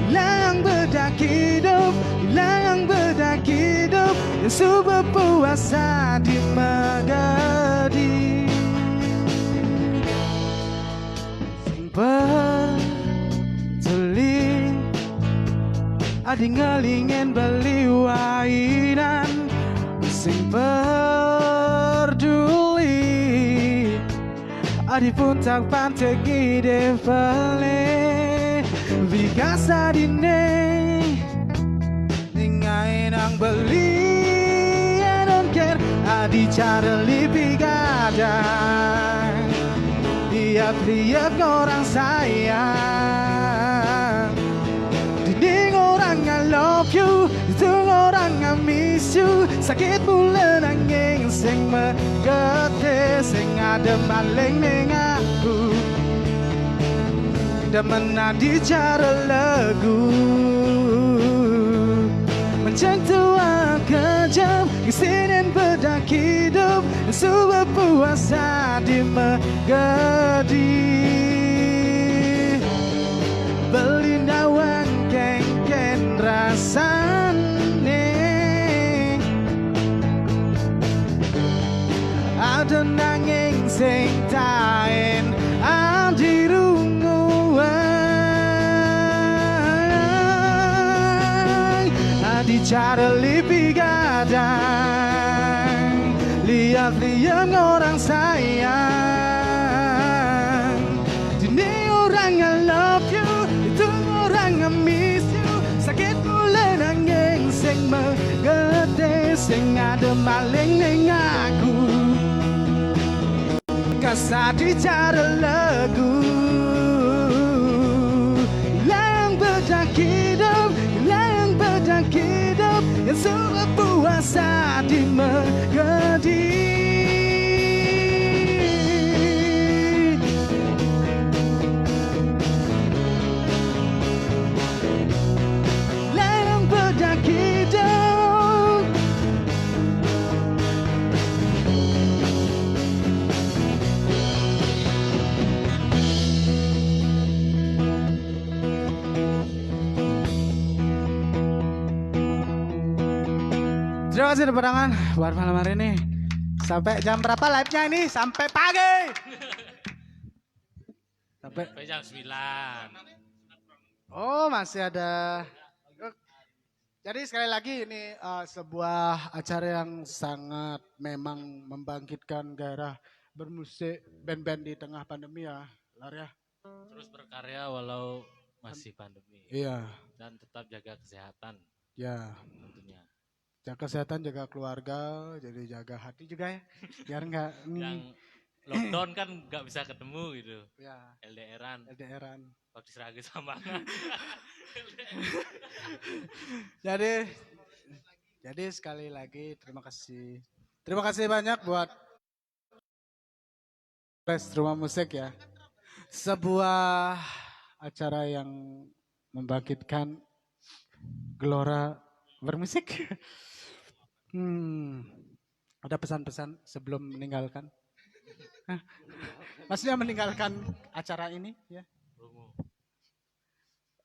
Ilang bedak hidup, ilang bedak Puasa di Megedi. Sing peduli adi ngalingen beli wainan. Sing peduli adi puntak pantek ide pele. Bikasa dine ningai nang beli enongker adi cara lipi gadang. Tiap-tiap orang sayang dinding orang I love you, itu orang I miss you. Sakit mula nanging sing megete, sing ada maling ning aku. Demen adi cara lagu menceng tua kejam, ngisinin bedak hidup, suba puasa di Megedi. Beli nawang kengken rasane. Ada nanging sing tain adi runguang. Adi cara lipi gadang. Lihat-lihat orang sayang. Dini orang I love you, itu orang I miss you. Sakit mula nanging sing megete, sing ada maling ning aku. Kasa di cara lagu, hilang bedak hidup, hilang bedak hidup, yang suka puasa di Megedi. Hilang bedak hidup. Terima kasih tepuk tangan buat malam hari ini. Sampai jam berapa live-nya ini? Sampai pagi. Sampai Sampai jam sembilan. Oh, masih ada. Jadi sekali lagi ini uh, sebuah acara yang sangat memang membangkitkan gairah bermusik band-band di tengah pandemi ya, Lar ya. Terus berkarya walau masih pandemi. Iya, Dan tetap jaga kesehatan ya. Tentunya. Jaga kesehatan, jaga keluarga, jadi jaga hati juga ya. Biar nggak ini Yang lockdown kan nggak bisa ketemu gitu. Ya, L D R-an. L D R-an. Waktu seragam sama. Jadi jadi sekali lagi terima kasih. Terima kasih banyak buat Fest Rumah Musik ya. Sebuah acara yang membangkitkan gelora bermusik. Hmm, ada pesan-pesan sebelum meninggalkan? Maksudnya meninggalkan acara ini ya? Promo.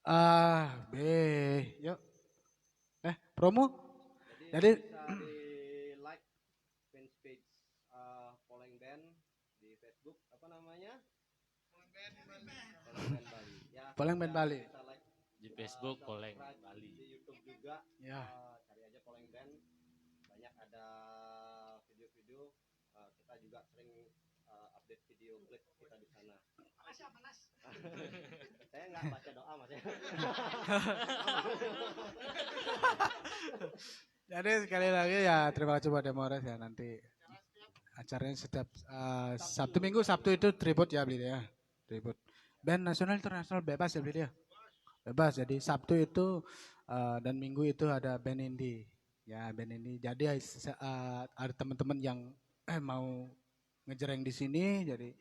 Ah, be, yuk. Eh, promo? Jadi Bisa di like fanspage uh, Poleng Band di Facebook, apa namanya? Poleng Band Bali. Ya, Poleng Band Bali. Bisa like, Di uh, Facebook subscribe Poleng Bali. Di YouTube juga. Ya. Uh, cari aja Poleng Band. Banyak ada video-video. Uh, kita juga sering uh, update video klip kita di sana. Saya nggak baca doa, Mas, ya. Jadi sekali lagi ya terima kasih buat Demores ya, nanti acaranya setiap uh, Sabtu Minggu. Sabtu itu tribute ya, beli ya, tribute band nasional internasional bebas ya, beli ya, bebas. Jadi Sabtu itu uh, dan Minggu itu ada band indie ya, band indie. Jadi uh, ada teman-teman yang eh, mau ngejreng di sini, jadi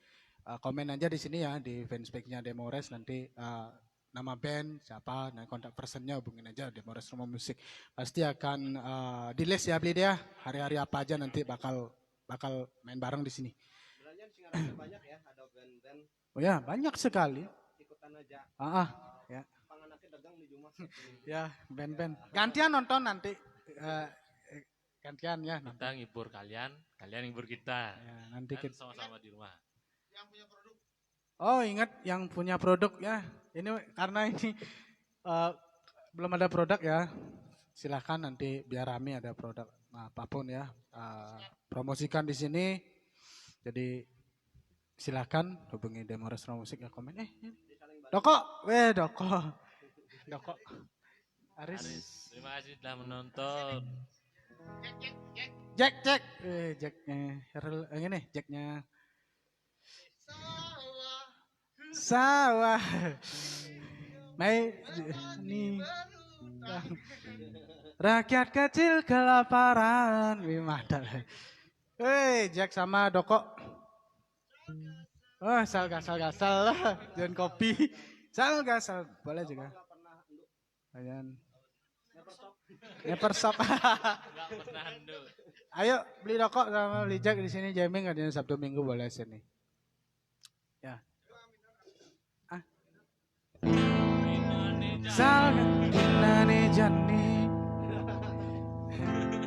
uh, komen aja di sini ya, di fanspage-nya Demores, nanti uh, nama band siapa, nah, kontak personnya hubungin aja Demores Rumah Musik. Pasti akan uh, di list ya, beli dia, hari-hari apa aja nanti bakal bakal main bareng di sini. Sebenarnya di Singarannya banyak ya, ada band-band. Oh ya, banyak sekali. Ikutan aja. Ah, ah, ya. Panganaknya dagang di Jumat. Ya, band-band. Gantian nonton nanti. Uh, Gantian ya, kita ngibur kalian, kalian ngibur kita. Ya, nanti kan kita sama-sama di rumah. Oh, ingat yang punya produk ya. Ini karena ini eh, belum ada produk ya. Silahkan nanti biar Rami ada produk apapun ya. Eh, promosikan di sini. Jadi silahkan hubungi Demores Musik ya komen. Eh, ini. Doko, weh Doko. Doko. Aris. Terima kasih telah menonton. Jack, Jack. Eh, Jack, eh, Herl, eh, ini Jacknya. Sawah. Mai ni. Rakyat kecil kelaparan. Wih, mantap. Hei, Jack sama Doko. Oh, sal gasal gasal lah. Jangan kopi. Sal gasal boleh juga. Ayan. Never stop. Nggak pernah enduh. Ayo beli rokok sama beli Jack di sini, jamming, katanya Sabtu Minggu boleh sini. Ya. Ah. Sal, nane jani.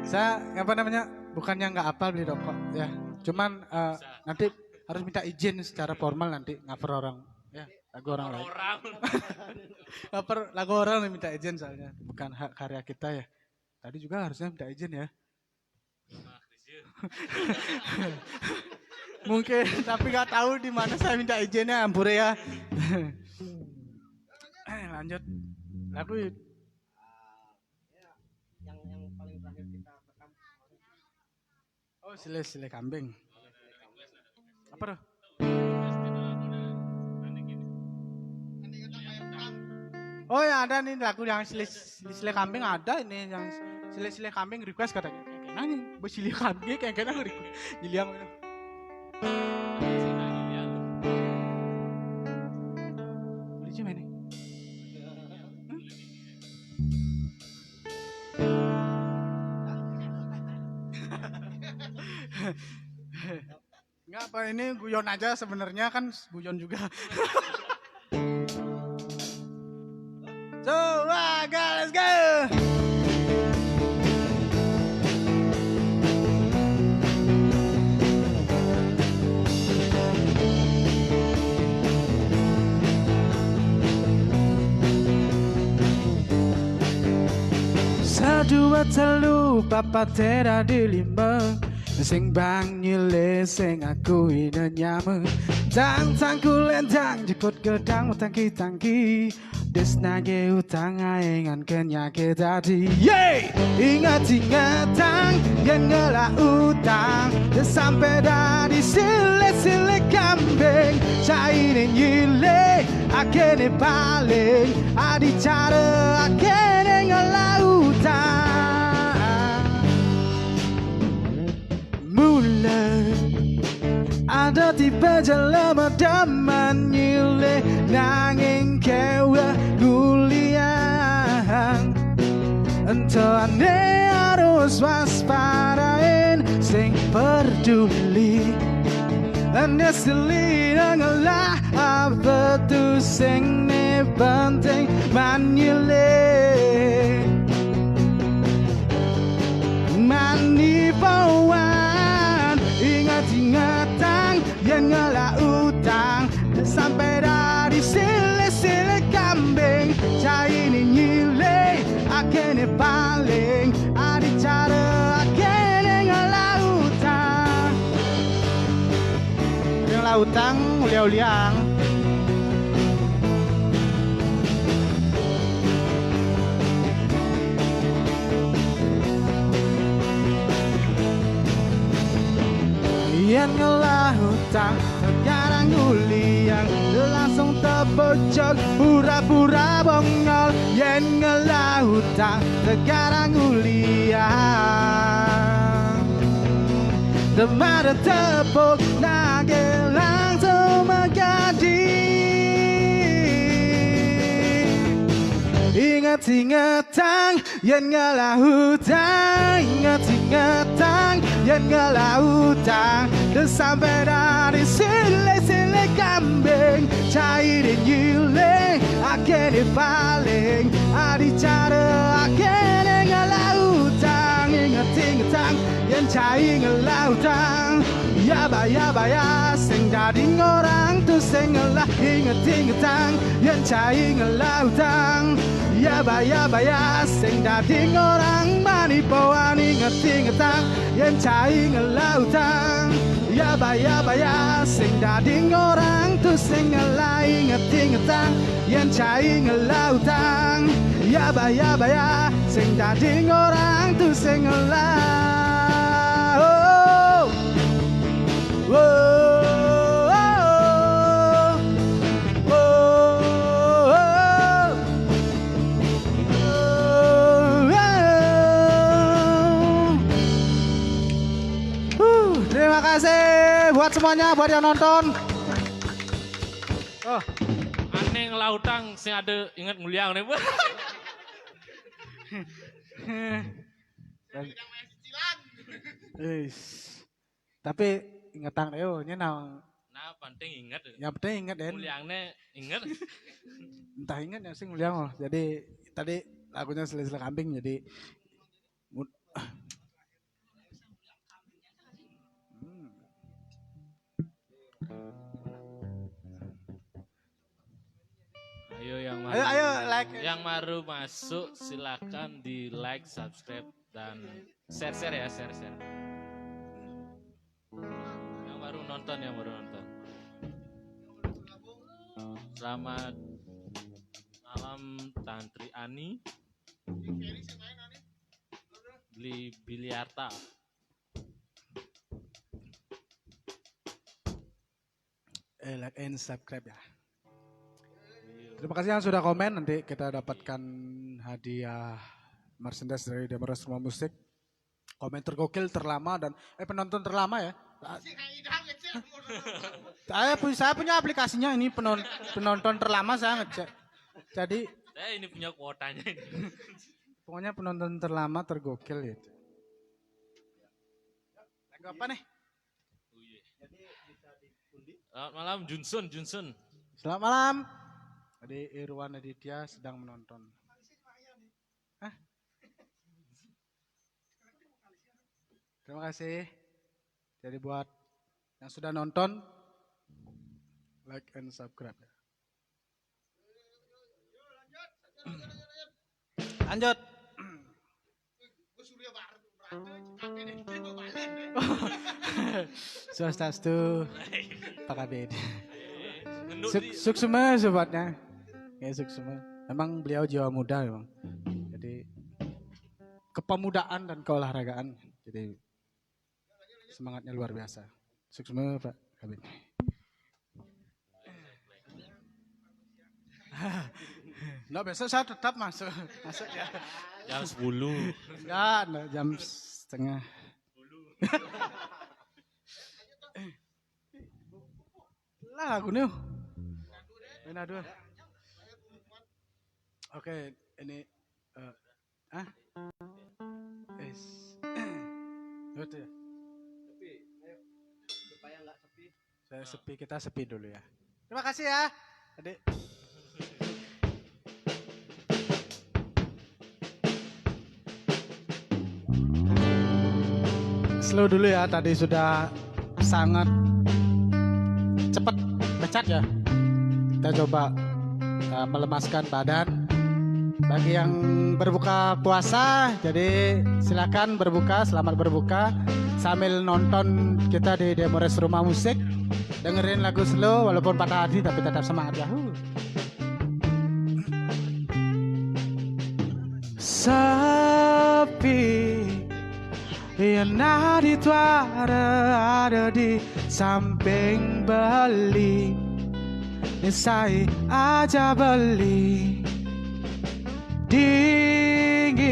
Saya apa namanya? Bukannya nggak apal beli rokok ya. Cuman eh, nanti harus minta izin secara formal nanti ngaper orang ya, lagu orang lain. Orang. Ngaper lagu orang nih minta izin soalnya. Bukan hak karya kita ya. Tadi juga harusnya minta izin ya. Mungkin tapi nggak tahu di mana saya minta izinnya, ampure ya. Eh, lanjut. Lagu yang yang paling terakhir kita rekam. Oh, sile-sile kambing. Apa tuh? Oh ya, ada nih lagu yang sile-sile kambing, ada ini yang sile-sile kambing request katanya. Nanya, bersile kambing kayak kena request. Jadi yang mana? Boleh sih main nih. Enggak apa, ini guyon aja sebenarnya, kan guyon juga. So, let's go. Satu, dua, telu, papat, tera di lima. Sing bang nyile, sing aku ina nyama. Tang tang kulendang, jekut gedang, tangki tangki. Des nage utang aengan kenyake tadi. Ye! Ingat ingat tang, yen ngelak utang. Des sampai dari sile sile kambing. Caine nyile, akene paling. Adi cara akene ngelak utang. Mula ada tipe jelema demen nyilih nanging kewe guliang. Ento ane harus waspadain sing peduli. Ane seli ngelah apa tu sing ne penting manyilih. Mani pawan ingat-ingatang yen ngelak utang. Sampai dari sile-sile kambing. Caini nyile akene paling. Adi cara akene ngelak utang. Ngelak utang uliang-uliang. Yen ngelah utang sekarang uliang langsung tepojok pura-pura bongol. Yen ngelah utang sekarang uliang demar tepuk nage langsung megadi. Ingat-ingatang yen ngelah utang, ingat-ingatang yen ngelah utang. Dan sampai dari sile-sile kambing, cair nyile akene paling. Adi cara akene ngelah utang, ingat-ingatang Cai ngelah utang, ya ba ya ba ya, sing dadi ngorang tu sing ngelah inget-ingetang. Yen cai ngelah utang, ya ba ya ba ya, sing dadi ngorang mani poan inget-ingetang. Yen cai ngelah utang, ya ba ya ba ya, sing dadi ngorang tu sing ngelah inget-ingetang. Yen cai ngelah utang, ya ba ya ba ya, sing dadi ngorang tu sing ngelah. Oh. Oh, oh, oh, oh, oh. Huh, terima kasih buat semuanya, buat yang nonton. Oh, aneh ngelah utang sing ada inget nguliang nih. Is. Tapi ingetang deh, oh, ini nang. Nah, penting inget. Yang penting inget, Den. Nguliangnya inget. Entah inget ya sih nguliang, oh. Jadi tadi lagunya sila-sila kambing, jadi mut- Hmm. Ayo yang baru, ayo, ayo, like. Yang baru masuk silakan di like, subscribe, dan share, share ya, share, share. Yang baru nonton, yang baru nonton. Selamat malam Tantri Ani. Beli Biliarta. Eh, like and subscribe ya. Terima kasih yang sudah komen. Nanti kita dapatkan hadiah merchandise dari Demores Rumah Musik. Komen tergokil terlama dan, eh, penonton terlama ya. Saya punya, saya punya aplikasinya ini, penon- penonton terlama saya ngecek. Jadi saya ini punya kuotanya ini. Pokoknya penonton terlama tergokil gitu. Lagu apa nih? Oh, iya. Selamat malam Junsun, Junsun. Selamat malam. Tadi Irwan Aditya sedang menonton. Hah? Terima kasih. Jadi buat yang sudah nonton, like and subscribe. Lanjut. Swastiastu, Pak Kabid. Suk- suksma sobatnya. Ya, suksma. Memang beliau jiwa muda memang. Jadi kepemudaan dan keolahragaan. Jadi semangatnya luar biasa. Suksma Pak Kabid. Nah, besok saya tetap masuk. Masuk ya. Jam sepuluh. Enggak, enggak, jam setengah. Lah, aku nih. Main adu. Oke, ini, eh, ah? Is. Betul ya? Tapi, ayo, supaya nggak sepi. Saya sepi, kita sepi dulu ya. Terima kasih ya. Adik. Slow dulu ya, tadi sudah sangat cepat becak ya. Kita coba, uh, melemaskan badan. Bagi yang berbuka puasa, jadi silakan berbuka, selamat berbuka sambil nonton kita di Demores Rumah Musik. Dengerin lagu slow walaupun patah hati tapi tetap semangat ya. Huh. Sepi. Yang ada di tuara ada di samping beli. Nisai aja beli. Dingin.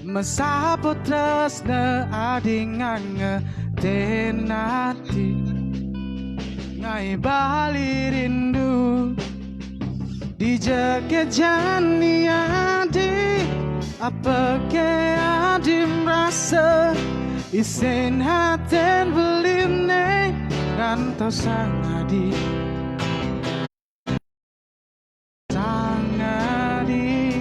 Mesapu tresna ading ngange tenati. Ngai bali rindu. Di jagat jani adi, apa ke adi merasa isen haten beline rantau sang adi. Sang adi.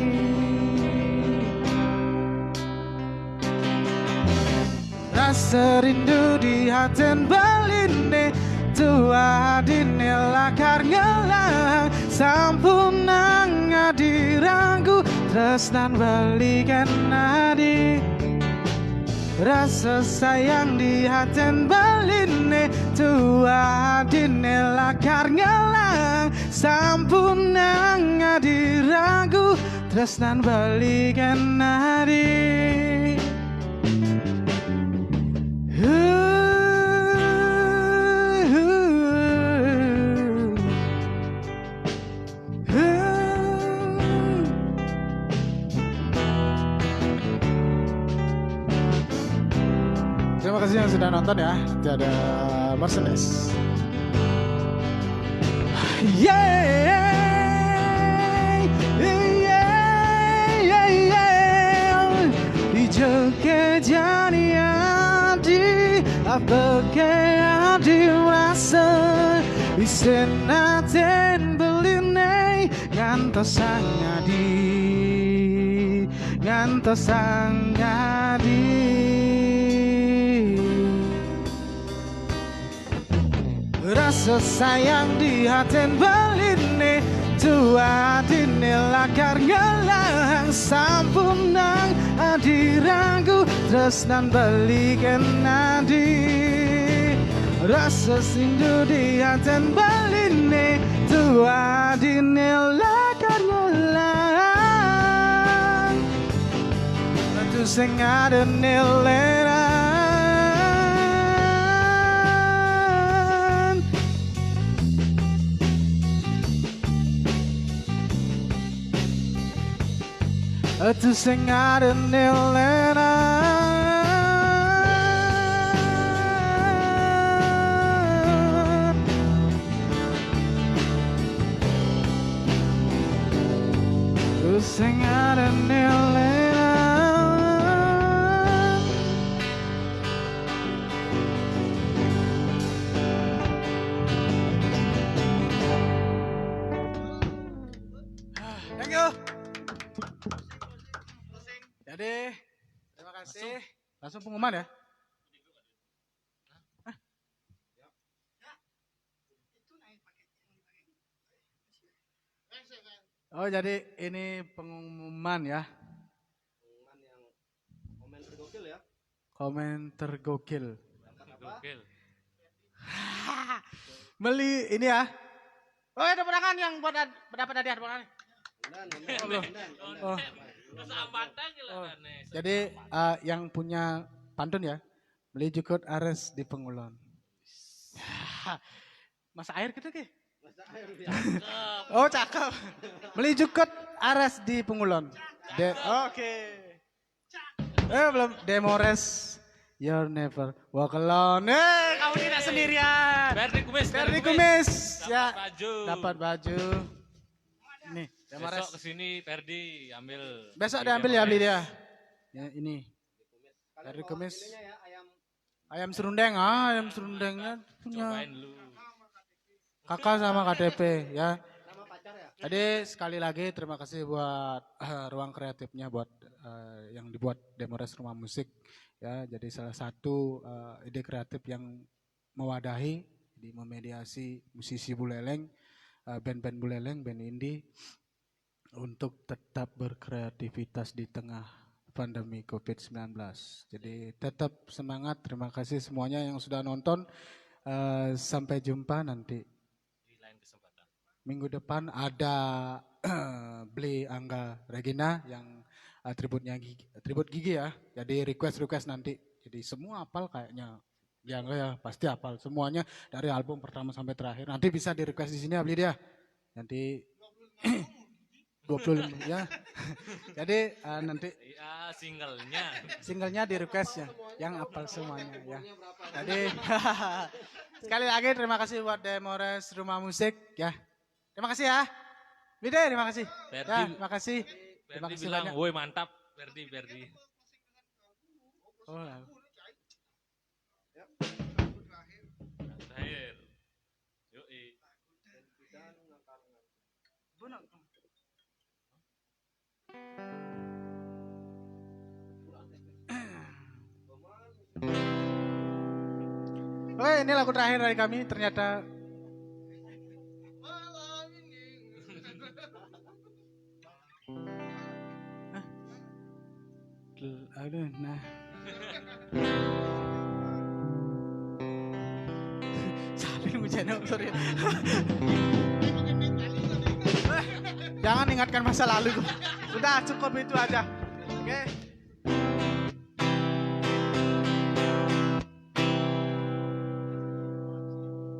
Serindu di haten baline, tua adine lakar ngelang, sampun nang adi ragu, tresnan balikan adi. Rasa sayang di haten baline, tua adine lakar ngelang, sampun nang adi ragu, tresnan balikan adi. Terima kasih yang sudah nonton ya. Nanti ada merchandise. Yeah, yeah, yeah, yeah. Ijo kejani adi, apa ke adi rasa? Isen aten beline, ngantos sang adi, ngantos sang adi. Rasa sayang di haten baline, tua adine lakar ngelang, sampun nang adi ragu, tresnan balikan adi. Rasa sindu di haten baline, tua adine lakar ngelang. Atu sing ada neleran. Atu sing ada neleran. Terus sing ada nilai. Thank you. Jadi, terima kasih. Langsung pengumuman ya. Oh, jadi ini pengumuman ya. Pengumuman yang komen tergokil ya. Komen tergokil. Dapat apa? Gokil. Beli ini ya. Oh, ada penangan yang buat ad- dapat hadiah penangan. Ondan, ondan, ondan, ondan. Oh. Terus ambatan gitu. Oh. Aneh. Jadi eh, yang punya pantun ya, beli jukut ares di Pengulon. Masa air gitu ke? Masa air biasa. Oh, cakep. Beli jukut ares di Pengulon. De- Oke. Eh, belum. Demores, you're never walk alone. Eh, kamu tidak sendirian. Ferdi Kumis. Ferdi Kumis. Ya. Dapat baju. Dapat baju. Nih, Demores. Besok kesini Ferdi ambil. Besok di dia ambil ya, beli Demores. Dia. Ya, ini. Kalian Ferdi bawa Kumis. Ininya ya, ayam. Ayam serundeng, ah, ayam serundengnya punya. Cobain dulu. Kakak sama K T P ya. Nama pacar ya? Jadi sekali lagi terima kasih buat eh, ruang kreatifnya buat eh, yang dibuat Demores Rumah Musik ya. Jadi salah satu eh, ide kreatif yang mewadahi, jadi memediasi musisi Buleleng, eh, band-band Buleleng, band indie untuk tetap berkreativitas di tengah pandemi covid sembilan belas. Jadi tetap semangat. Terima kasih semuanya yang sudah nonton. Eh, sampai jumpa nanti. Di lain kesempatan. Minggu depan ada Beli Angga Regina yang atributnya gigi, atribut gigi ya. Jadi request-request nanti. Jadi semua apal kayaknya. Beli Angga ya pasti apal semuanya dari album pertama sampai terakhir. Nanti bisa di-request di sini ya, Beli dia. Nanti dua puluh lima ya. Jadi eh, nanti ya singlenya. Singlenya di request ya, yang apal semuanya ya. Jadi sekali lagi terima kasih buat Demores Rumah Musik ya. Terima kasih ya. Bide, terima kasih. Ferdi, ya, terima kasih. Ferdi terima kasih bilang, banyak. Woi mantap, Ferdi, Ferdi. Oh, lalu. Terakhir. Yoi. Benar. Ini lagu terakhir dari kami ternyata. Aduh, nah. Salah nih, sorry. Jangan ingatkan masa lalu. Udah, cukup itu aja. Oke.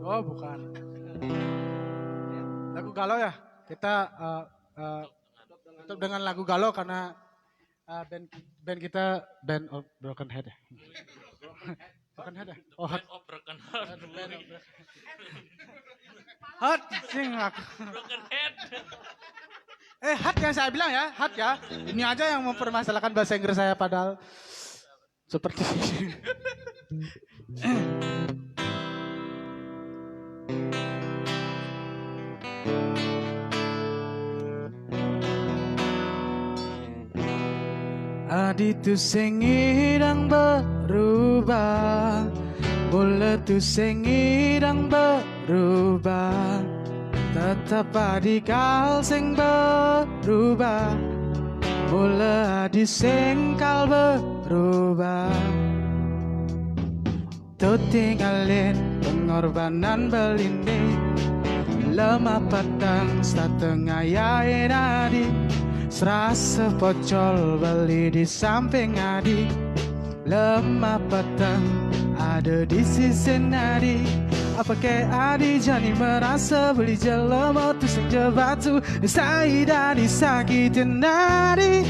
Oh, bukan. Lagu galau ya? Kita eh, eh, tutup dengan lagu galau karena eh, band band kita Band of Broken Head ya. Broken Head ya? Oh, Heart. Band of Broken Heart. Heart, sing aku. Broken Head. Eh, Heart yang saya bilang ya, Heart ya. Ini aja yang mempermasalahkan bahasa Inggris saya padahal seperti Adi tu sing idang berubah, mula tu sing idang berubah. Tetap adi kal sing berubah, mula adi sing kal berubah. Tu tinggalin pengorbanan beli ni. Lemah petang setengah yain adi. Serasa pocol beli di samping adi. Lemah petang ada di sisi adi. Apa ke adi jani merasa beli jelema tu sing jebatu. Sai adi sakitin adi.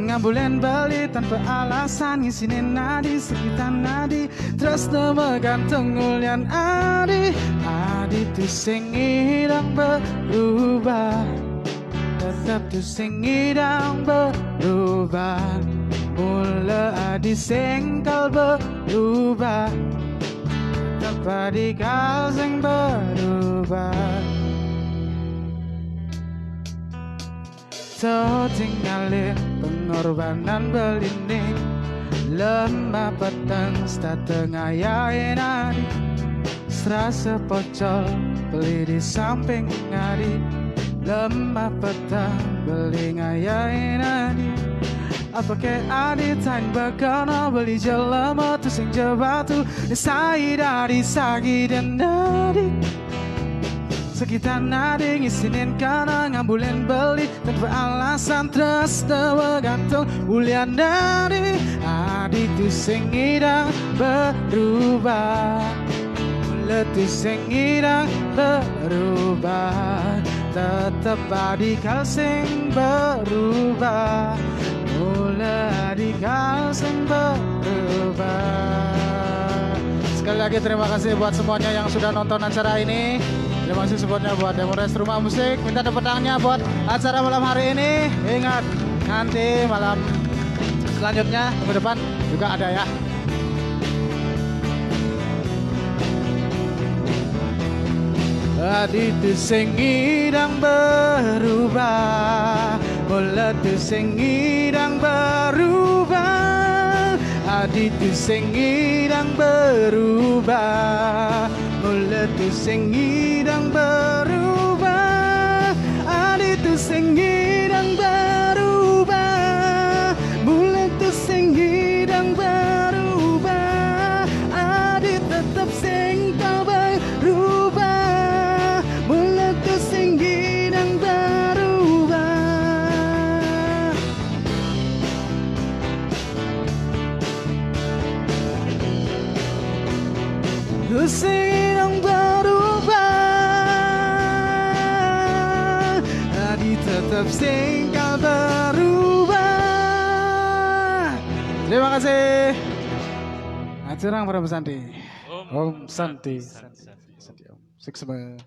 Ngambulen beli tanpa alasan ngisinin adi sekitan adi. Terus nama gantung ulian adi. Adi tu sing idang berubah. Tetap tu sing idang berubah. Mula adi sing kal berubah. Tetap adi kal sing berubah. Setinggalin pengorbanan beli ni. Lemah petang setengah yain adi. Serasa pocol beli di samping adi. Lemah petang beli ngayain adi. Apa ke adi tain bakana beli jelema tu sing jebatu. Sai adi sakitin adi. Sekitan adi ngisinin kana ngambulen beli tanpa alasan terus tawa gantung ulian adi. Adi tu sing idang berubah. Mula tu sing idang berubah. Tetap adi kal sing berubah. Mula adi kal sing berubah. Sekali lagi terima kasih buat semuanya yang sudah nonton acara ini. Terima kasih supportnya buat Demores Rumah Musik. Minta tepuk tangannya buat acara malam hari ini. Ingat, nanti malam selanjutnya minggu depan juga ada ya. Adi tu sing idang berubah. Mula tu sing idang berubah. Adi tu sing idang berubah. Mula tu sing idang berubah. Adi tu sing idang berubah. Mula tu sing idang berubah. Adi tetap sing kal berubah. Mula tu sing idang berubah. Tu sing idang berubah. Adi tetap sing kal berubah. Terima kasih. Aturang para pesanti. Om Santi. Santi, Santi, Santi, Om. Sik semua.